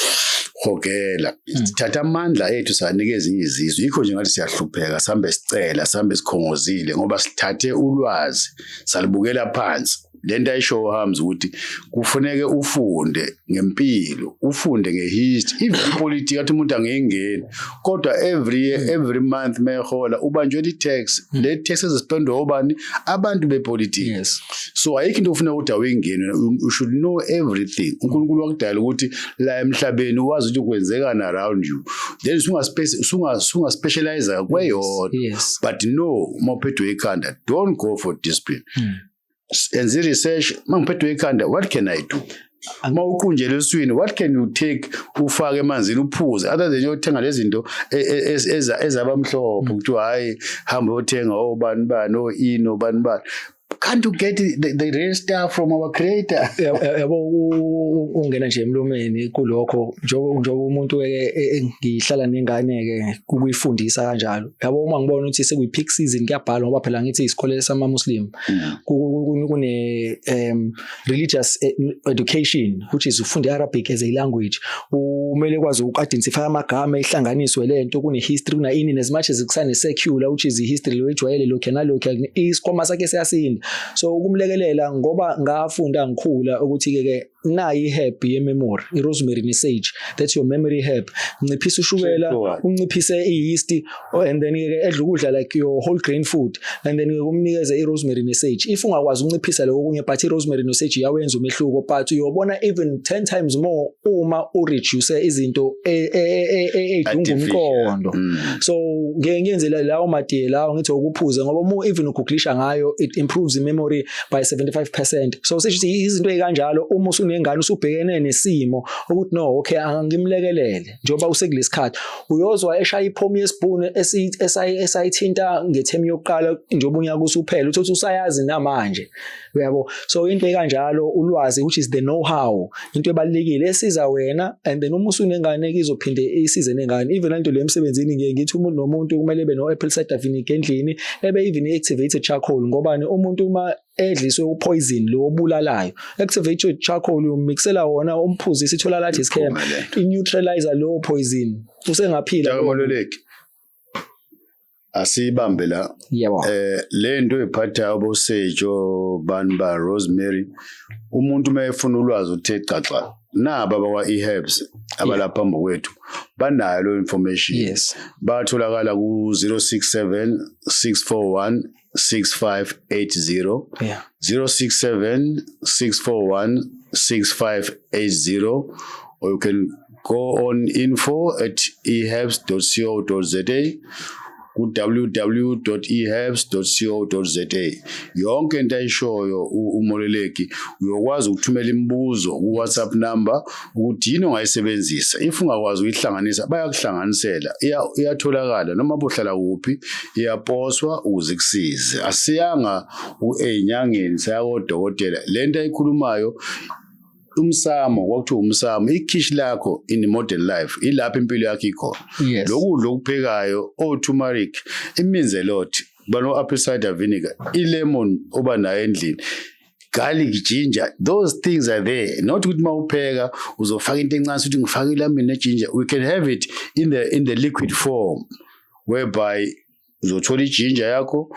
hogela. Sithatha amandla ethu sanika ezinye izizwe. Yikho nje ngathi siyahlupheka, sihambe sicela, sihambe sikhongozile, ngoba sithathe ulwazi salibukela phansi. Lento ayisho Hamza ukuthi kufuneke ufunde ngempilo, ufunde ngehistory, even ipolitiki, athi umuntu angeyingeni, kodwa every year, every month mehola ubanjwe i-tax, le tax ezispendwa obani? Abantu bepolitiki. So ayikho into ofuna ukuthi awuyingeni, you should know everything. UNkulunkulu wakudala ukuthi la emhlabeni wazi ukuthi kwenzekani around you, then sunga specialize kweyodwa. But no, uma uphethwe ikhanda, don't go for discipline. Enza i-research: uma ngiphethwe ikhanda, what can I do? Uma uqunjelwe eswini, what can you take, ufake emanzini, uphuze, other than uyothenga lezi zinto ezabamhlophe, kuthiwa hayi, hamba uyothenga obani bani, o-ino bani bani. Can't you get the real stuff from our creator? Yabo, ungena nje emlomeni kulokho, njengoba umuntu ke ngihlala nengane ke ukuyifundisa kanjalo, yabo. Uma ngibona ukuthi sekuyi peak season, kuyabhalwa, ngoba phela ngithi isikole sama Muslim, kune religious education, which is ufunda Arabic as a language, umele kwazi uku-identify amagama, ihlanganiswe lento, kune history, kuna ini, as much as kusane secular, which is history lo ejwayele lokho nalokho, isikhwama sakhe siyasinda. So ukumlekelela, ngoba ngafunda ngikhula ukuthi ke nayi i-herb ye-memory, i-rosemary ne-sage, that's your memory herb. Nciphisa ushukela, unciphise i-yeast, and then ke edla ukudla like your whole grain food, and then ke umnikeze i-rosemary ne-sage. If ungakwazi ukunciphisa lokho okunye, but i-rosemary no-sage iyawenza umehluko, but uyobona even 10 times more uma u-reduce izinto ey'dunga umqondo. So ngeke ngiyenzela lawo matiye lawo, ngithi ukuphuza, ngoba uma even ugooglisha ngayo, it improves i-memory by 75%. So sisho ukuthi izinto ey'kanjalo, uma usunengane, usubhekene nesimo ukuthi no, okay, angimlekelele njengoba usekulesikhathi, uyozwa eshaya iphomi yesibhunu esayithinta ngethemu yokuqala njengoba unyaka usuphela, uthi usayazi namanje, uyabo. So into ekanjalo, ulwazi, which is the know how, into ebalulekile esiza wena, and then uma usunengane izophinde isize nengane. Even lento le emsebenzini, ngiye ngithi umuntu nomuntu kumele ebe no apple cider vinegar endlini, ebe even activated charcoal, ngobani? Umuntu uma edliswe upoison lo obulalayo, activated charcoal umixela wona, umphuzise, ithola lathi scam i-neutralizer lo poison, usengaphila. Mololeki, asibambe la. Yebo. Le nto ephathayo bosejo bani ba rosemary, umuntu uma efuna ulwazi uthe xaxa, naba bakwa eHerbs abalapha phambi kwethu banayo lo information. Batholakala ku 067 641 6580. 067 641 6580, or you can go on info@eherbs.co.za, ku-www.eherbs.co.za. Yonke into ayishoyo uMoleleki, uyokwazi ukuthumela imibuzo ku-WhatsApp number ukuthi yini ongayisebenzisa. If ungakwazi ukuyihlanganisa, bayakuhlanganisela. Iyatholakala noma buhlala kuphi, iyaposwa ukuze kusize. Asiyanga ey'nyangeni, saya kodokotela. Le nto ayikhulumayo, umsamo, kwakuthiwa umsamo, ikhishi lakho in modern life, ilapho impilo yakho ikhona. Lokudla okuphekayo, o-turmeric, it means a lot, bano apple cider vinegar, i-lemon oba nayo endlini, garlic, ginger, those things are there. Not ukuthi uma upheka uzofaka into encane, ukuthi ngifake ilemon ne-ginger. We can have it in the liquid form, whereby uzothola i-ginger yakho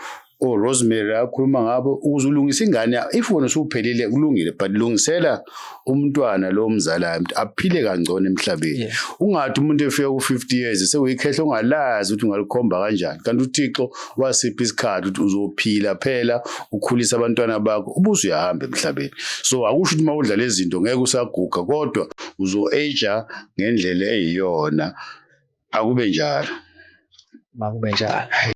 o rosemary akhuluma ngabo ukuze ulungise ingane yakho. If wena usuphelile, kulungile, but lungisela umntwana lo omzalayo ukuthi aphile kangcono emhlabeni. Ungathi umuntu efika ku-50 years sewuyikhehla, ongalazi ukuthi ungalikhomba kanjani, kanti uThixo wasipha isikhathi ukuthi uzophila phela, ukhulise abantwana bakho, ubuze uyahamba emhlabeni. So akusho ukuthi uma udla lezi zinto ngeke usaguga, kodwa uzo-age ngendlela eyiyona. Akube njalo. Makube njalo. Hayi.